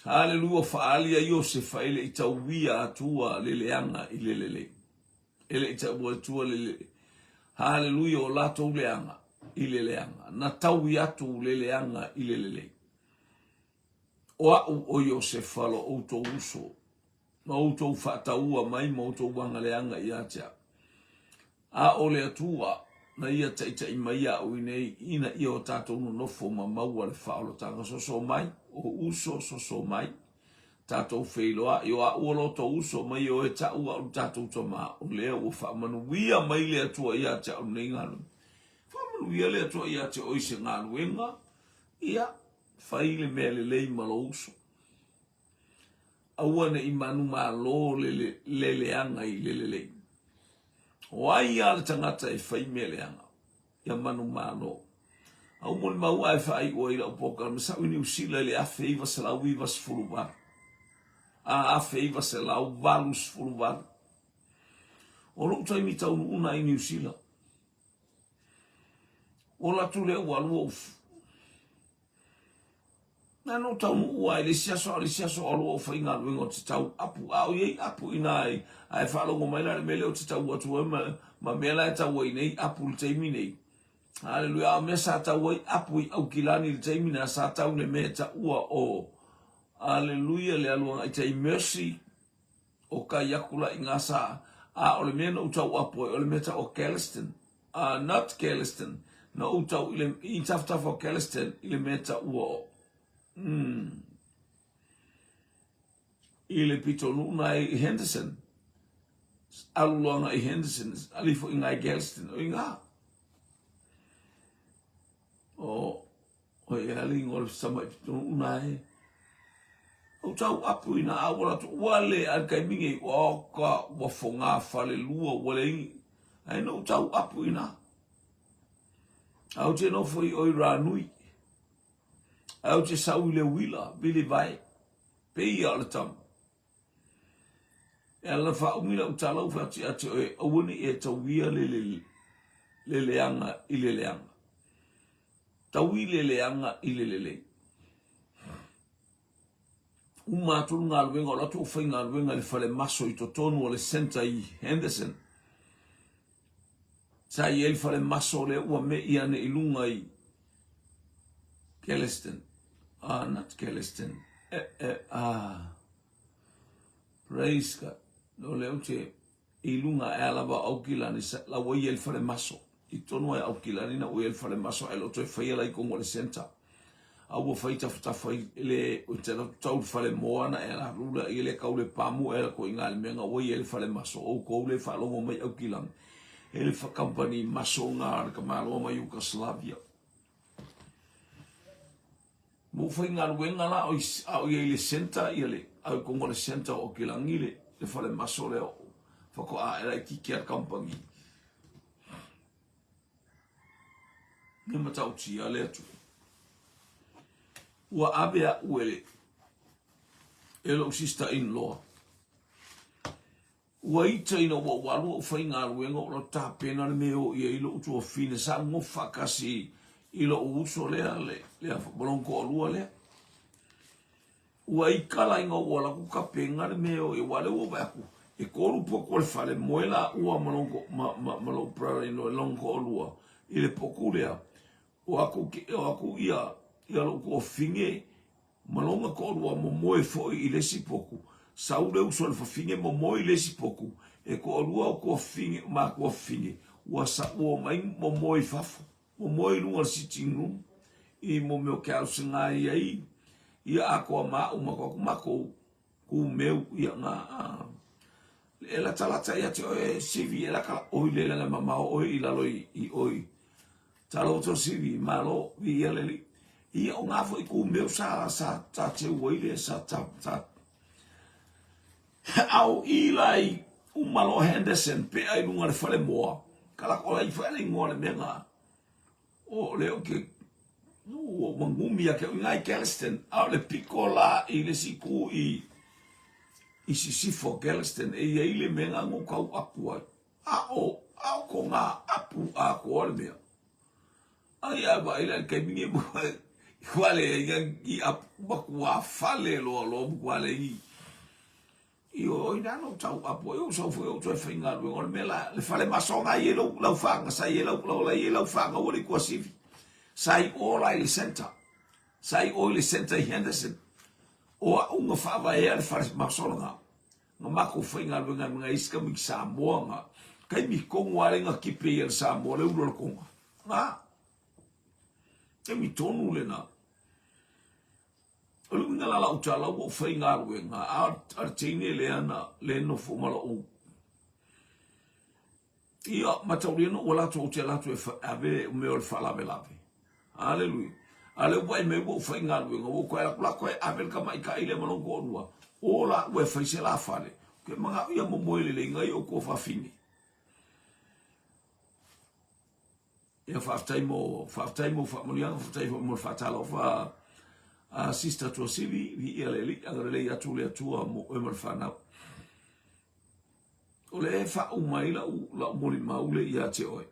Halelua faaali a Iosefa e le i tauia atua le leaga i le lelei. E le i taua atua le lelei. Haleluia o latou leaga i le leaga. Na taui atu le leaga i le lelei. O a'u o Iosefa lo outou uso, ma outou faataua mai ma outou aga leaga ia te a'u. A o le Atua na ia taitai mai iaʻu inei ina ia o tatou nonofo ma maua le faaolataga. Soso mai, o uso, soso mai. Tatou feiloai, o a'u o lo tou uso mai o e ta'u a'u le tatou tama, o lea ua faamanuia mai le Atua ia te a'u lenei galuega. Faamanuia le Atua ia te oe i se galuega, ia, fai le mea lelei ma lou uso. Aua ne i manumalo le, le leaga i le lelei. O ai a le tagata e fai mea leaga? Ia manumalo. Au molimau ae faaiu ai lau polokalame sa ou i Niu Sila i le 1998. A 1988. O lou taimi taunuuna i Niu Sila. Ua alu atu lea ua alu ou Na no taunuu lava i le isi aso a o le isi aso o alu ou faigaluega ou te tau apu a o i ai apu i ina ae faalogo mai la i le mea lea ou te tau atu ai ma, ma mea la e tau ai nei apu i le taimi nei. Haleluia, a o mea sa tau ai apu i Aukilani i le taimi na sa tau le mea e taua o Haleluia le alu agai tai Mercy o kai aku la i ngā sa a o le mea na ou tau apu ai o le mea tau o Galveston not Galveston na ou tau i le i tafatafa o Galveston i le mea taua o mm, i le pitonuu na i Henderson alu loa i Henderson ali fo i ngai Galveston o i ngā o O ia le ingoa o le tamai pitonuu na e. Ou tau apu i na aua latou ua le a le taimi nei ua ka ua foga falelua ua leai ae na ou tau apu i na. Ae ou te nofo i oi Ranui. Ae ou te sau i le uila vili vae. Pei ia o le tama. E ala faaumi lau tala ua fai atu ia te oe, aua ne i e tauia le, le, le leaga i le leaga. Taui le leaga i le lelei. Uma atu le galuega, o atu ou faigaluega i le fale maso i totonu o le centre i Henderson. Sa i ai le fale maso lea ua mei ane i luga i Galveston. Ah, not Galveston. Eh, eh, ah. Praise God. No lea ou te i luga e ala lava o Aukilani, la ua i ai le fale maso. I tonu ai Aukilani na ua i ai le fale maso, ae le o toe faia la i kongo le centre. A ua fai tafatafa i le, o te atu tau le fale moa na e ala lula i le kau le pamu e ala ko inga le mea nga ua i ai le fale maso. O kou le faalogo mai Aukilani. E le company maso nga le kamaloa mai Yugoslavia. Ma ua faigaluega la o a o i ai i le centre ia le a o i totonu o le centre o Aukilani le le fale maso lea o faatoa ae laitiiti lava le kamupani. E matautia le Atua. Ua ave a'u e le e lo'u sister in law. Ua ita ina ua ou alu ou faigaluega o lau tapena le mea e o i ai lou tuafine sa ou nofo faatasi i lou uso lea le lea ma lona toalua lea. Ua ita la ina ua alu atu tapena le mea e o i ai aua o lea ua ou vaai atu e tolu potu o le fale moe laua ma lona ma ma ma lou brother in law lona toalua i le potu lea. O atu o atu ia ia lou tuafine Ma lona toalua momoe foi i le isi potu, sau le uso a le fafine momoe i le isi potu, e toalua o tuafafine, matua fafine, ua sa, ua omai momoe i fafo, momoe i luga o le sitting room, i mo mea o couch na i ai, ia atoa ma au ma atu matou kumeu, ia na, a, e latalata ia te oe sivi, e lata, oi le lana mamao oe i lalo i, i oi, Talo to sivi, malo, viia le Alii. Ia, o ngā foi kumeu sa, sa, sa teu ai le, sa, sa, sa, a o i la i uma loa Henderson pea i luga le fale moa, ka lako lai foi le ingoa le mea ngā. O le o ke, ua ua ngumi a ke o i Galveston, a o le piko la i le si ku i, i sisifo Galveston, e i ai le mea ngā ngō kau apu ai. A o, a o ko ngā apu atoa le mea. Ai a vaai la i le taimi nei mo i wale ai nga i apu matua fale loa loa matua le i. I o i nā no tau apu ai o sau foi o toe faigaluega o le mea la le fale masoga ai e lau lau whanga sa i e lau lau lai e lau whanga ua le kuasivi. Sa i o la i le center. Sa i o i le center i Henderson. O a unga whaavaea le fale masoga. Nga makou faigaluega ma nga isi kamiki Samoa nga kaimi kongo ale nga kipe ia le Samoa le ulu o le konga. Nga. Kaimi tonu le na. O le uiga la lau tala ua ou faigaluega, a o le teine lea na le nofo ma lou Ia, mataulia na ou ala atu ou te ala atu e ave mea o le faalavelave. Aleluia. A lea ua vaai mai ua ou faigaluega, ua ou toe ala atu la toe ave le tamaitai lea ma lona toalua, o la ua e fai se la fale. Ou te manao ia momoe lelei nai ou tuafafine. Ia faafetai mo faafetai mo faamanuiaga, faafetai foi mo le faatalofa a Sister Tuasivi, viia le Alii, agalelei atu le Atua mo oe ma le fanau. O le e faauma ai lau, lau molimau le ia te oe.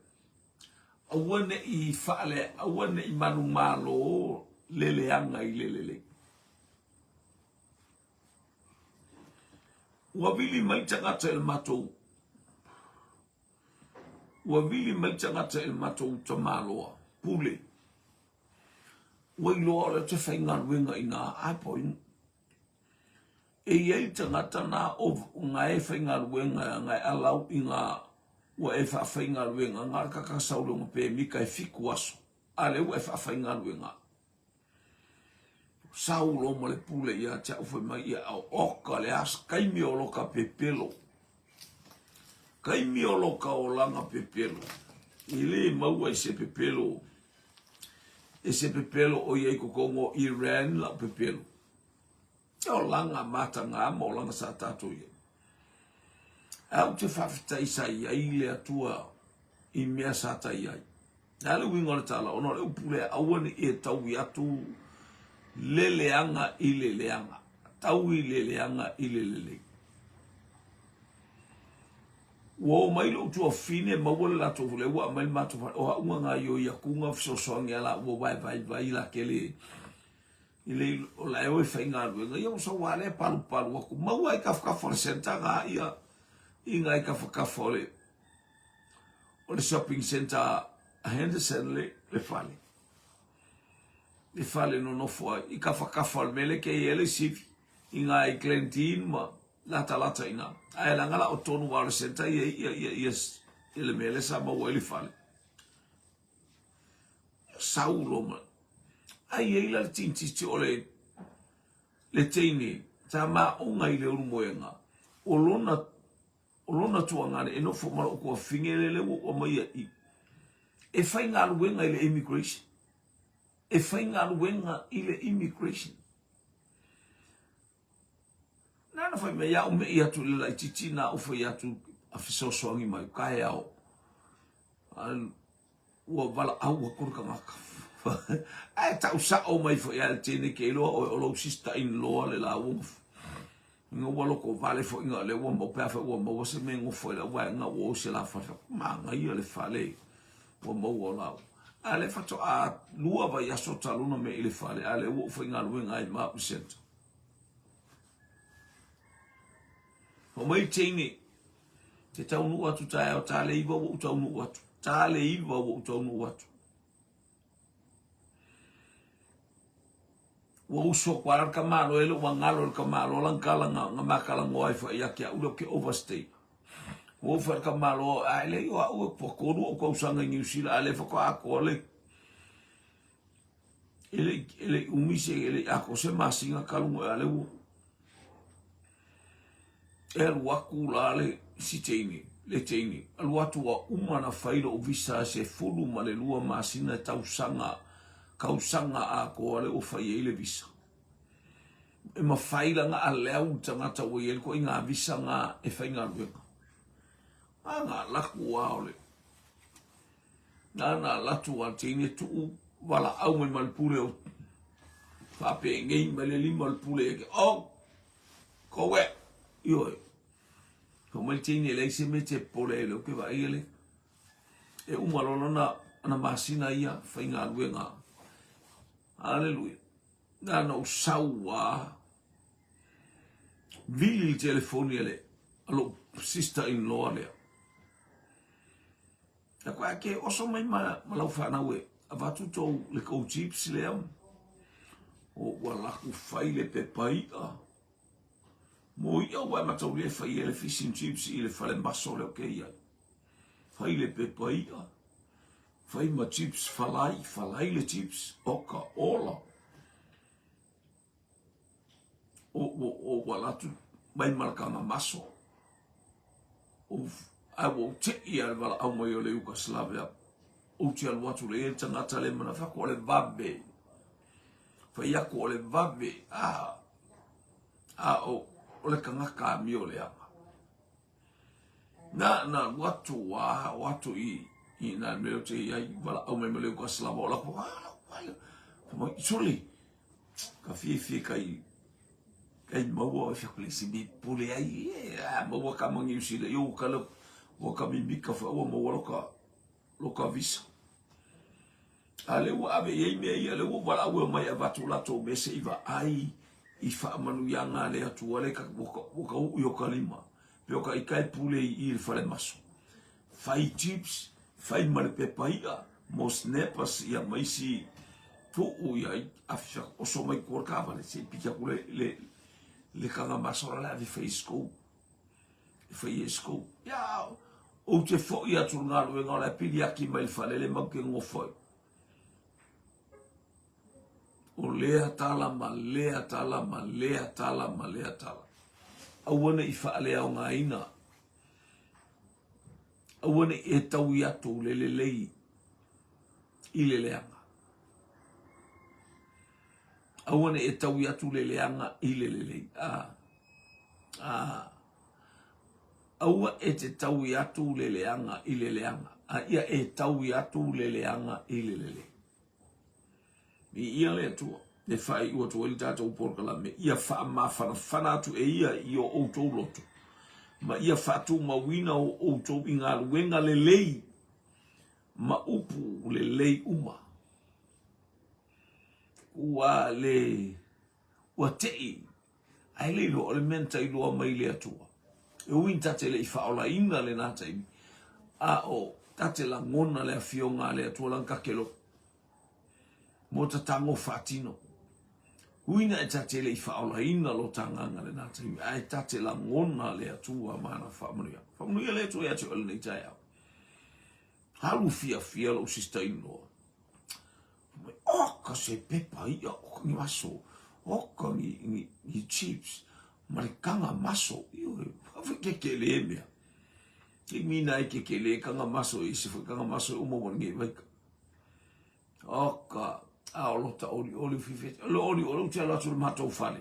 Aua ne i faale, aua ne i manumalo le leaga i le lelei. Ua vili mai tagata i le matou Ua vili mai tagata i le matou tamaloa pule. Ua iloa o lea ou te faigaluega i ina, a po E i ai tagata na o na e faigaluega na e alau i na ua e faafaigaluega na o le kaka sau le pemita e fitu aso a lea ua e faafaigaluega. Sau lo ma le pule ia te au fai mai ia o oka le as kaimi o loka pepelo. Kaimi o loka olaga pepelo. I le maua i se pepelo. E se pepelo o ia i totonu o Iran lau pepelo. E olaga matagā ma olaga sa tatou i ai. Ae ou te faafetai sa i ai le Atua i mea sa ta i ai. Le a le uiga o le tala, ona o le upu lea, aua ne i e taui atu le leaga i le leaga, taui le leaga i le lelei. Ua o mai lou tuafafine maua le latou lea ua aumai le matou fale, o a'u na gaoioi atu na fesoasoani a la ua vaevaivai la tele i le o la e o e faigaluega ia ua sau lava lea palupalu atu maua ai tafatafa o le centre na ia i nai tafatafa o le o le shopping centre a Henderson le le fale le fale nonofo ai i tafatafa o le mea lea ke i ai le sivi i nai Glendene ma latalata i ina ae leaga la o tonu lava o le centre ia ia ia ia le mea lea sa maua ai le fale sau loa ma ai i ai la le tinititi o le le teine sa maoga i le ulumoega o lona o lona tuagane e nofo ma lou tuafafine lele ua ou aumaia i e faigaluega i le immigration e faigaluega i le immigration Na ona fai mai ia ou me'i atu i le laitiiti na ou fai atu a fesoasoani mai taeao ua valaau atu le tagata. Ae tau sao mai foi lava le teine ke iloa oe o lou sister in law le laua ina ua loto vale foi na lea ua maua pe afai ua maua se mea e nofo ai lau vaega ua o i se la fale manaia le fale ua maua o laua. A lea faatoa lua vaiaso talu ona me'i le fale a lea ua ou faigaluega ai ma au i centre. Fai mai le teine, te taunuu atu taeao ta le iva ua ou taunuu atu. Ta le iva ua ou taunuu atu. Ua uso atu lava le tamaloa e le ua galo le tamaloa lana tala na, na ma talanoa ai foi ia te au lea ou te overstay. Ua ou fai i le tamaloa, a e leai o au e ua tolu ou tausaga i Niu Sila a lea faatoa atoa le e le e le umi se e le atoa se masina talu ona a lea ua e alu atu la le si teine le teine alu atu ua uma ona fai lou visa 12 masina tausaga tausaga atoa lea ua fai ai le visa. E mafai la ona allow le tagata ua i ai le ituaiga visa na e faigaluega. A na alu atu lava o le na alu atu lava le teine tuu valaau mai ma le pule o faapenei mai le lima o le pule ia te oh go away. Ioe. Fai mai le teine e leai se mea e te popole ai o lea ou te vaai e le e uma loa lona ana masina ia faigaluega. Aleluia. Na ona ou sau lava vili le telefoni a le a lou sister in law lea. Aku a ke oso mai ma, ma lau fanau e avatu tou le tou chips lea. O ua laku fai le pepa i'a. Mo i'a ua e mataulia e fai ai le fish and chips i le fale maso lea o ke i ai. Fai le pepa i'a, fai ma chips falai, falai le chips, oka, ola. Ua alu atu mai ma le kaga maso. Ae ua ou te'i lava i le valaau mai o le Yugoslavia. Ou te alu atu le tagata le mana fai atu o le vave. Fai atu o le vave. A, a o, o le tagata amio leaga. Na, na alu atu, ua o atu i, i nā mea o te i ai, valaau mai ma le Yugoslavia, o la ko, a, wai, mai, sole, ka fiafia kai, kai maua o fia kule si mi pule ai, e, a, maua ka mangi usile, i o ka ua ka mimika fa ua maua loka, loka visa. A lea ua ave i ai mea ia, lea ua valaau e omai e avatu latou mea se i vaai i faamanuiaga a le Atua lea ua ka uu i o ka lima, pe o ka ika e pule i i le fale maso. Fai chips, fai ma le pepa i'a, mo snappers ia ma isi tuu ia i afia oso mai tua le kaavale se i piki atu le, le, le kaga maso la le ave fai i scope. E fai e scope. Ia, ou te foi atu i le galuega o la e pili aki mai le fale le mau ke nofo ai. O lea tala ma lea tala ma lea tala ma lea tala. Aua ne i faaleaogaina. Aua ne i e taui atu le lelei i le leaga. Aua ne i e taui atu le leaga i le lelei. Ah. Ah. Aua e te taui atu le leaga i le leaga, a ia e taui atu le leaga i le lelei. Viia le Atua, e faaiu atu ai le tatou polokalame, ia faamafanafana atu e ia i o outou loto, ma ia faatumauina o outou i galuega lelei ma upu lelei uma. Ua le, ua tei Ae le iloa o le mea na tailoa mai le Atua. E ui ta te le i faaolaina lena taimi, a o ta te lagona le afioga a le Atua lana ta ke loto mo ta tago faatino. Ui na e ta te le i faaolaina lo ta agaga lena taimi, ae ta te lagona le Atua ma ana faamanuiaga. Faamanuia le Atua ia te oe lenei taeao. Alu fiafia lou sister in-law. Oka se pepa i'a, oka ni maso, oka ni, ni, ni chips, ma le kaga maso. Ioe, whawhe ke ke le mea. Ke mina e ke ke le kaga maso i se kaga maso e uma wana nge vaika. Oka, a o lota oli oli fifi, lo oli oli uti alo atu le matou fale.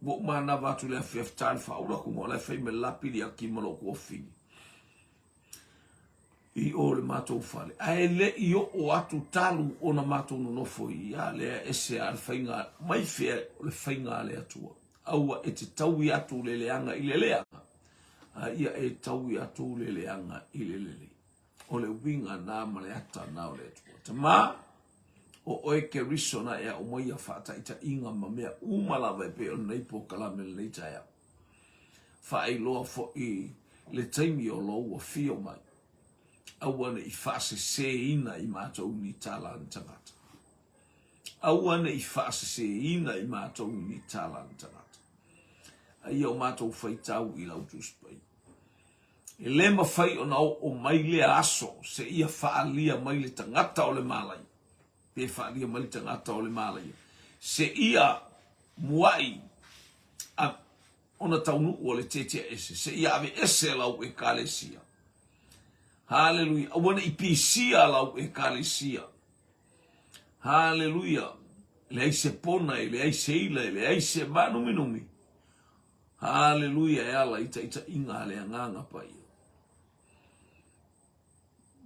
Ua ou manava atu le afiafi tali whaula ku mo le whai me lapili a ki malo ku ofini. I o le matou fale, ae le i oo atu talu ona matou nonofo i ia lea ese a le faiga mai fea o le faiga a le Atua. Aua e te taui atu le leaga i le leaga, a ia e taui atu le leaga i le lelei. O le uiga na ma le ata na o le Atua. Tama, o oe Keriso na e aumaia faataitaiga ma mea uma lava e pei o lenei polokalame lenei taeao. Faailoa foi le taimi o lou afio mai, aua ne i faaseseina i matou ni tala a ni tagata. Aua ne i faaseseina i matou ni tala a ni tagata. A ia o matou faitau i lau Tusi Paia. E le mafai ona oo mai lea aso seia faaalia mai le tagata o le malaia, pe faaalia mai le tagata o le malaia, seia muai a ona taunuu o le tetea ese, seia ave ese lau Ekalesia. Haleluia. Aua ne i pisia lau Ekalesia. Haleluia. Leai se pona, e leai se ila, e leai se mānuminumi. Haleluia e ala i taitaiga a le Agaga Paia.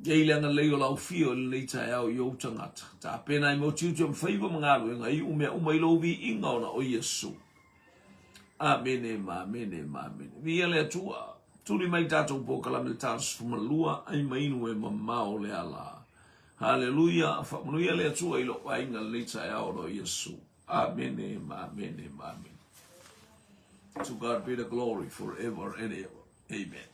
Ia i le agalelei o lau fio i lenei taeao i ou tagata. Tapena ai mau tiute ma faiva ma galuega, iu mea uma i lou viiga ona o Iesu. Amene ma amene ma amene. Viia le Atua. Tuli mai tatou polokalame le talo 12, ai ma inu e mamao le ala. Haleluia. Faamanuia le Atua i lou aiga lenei taeao ona o Iesu. Amene ma amene ma amene. To God be the glory forever and ever. Amen.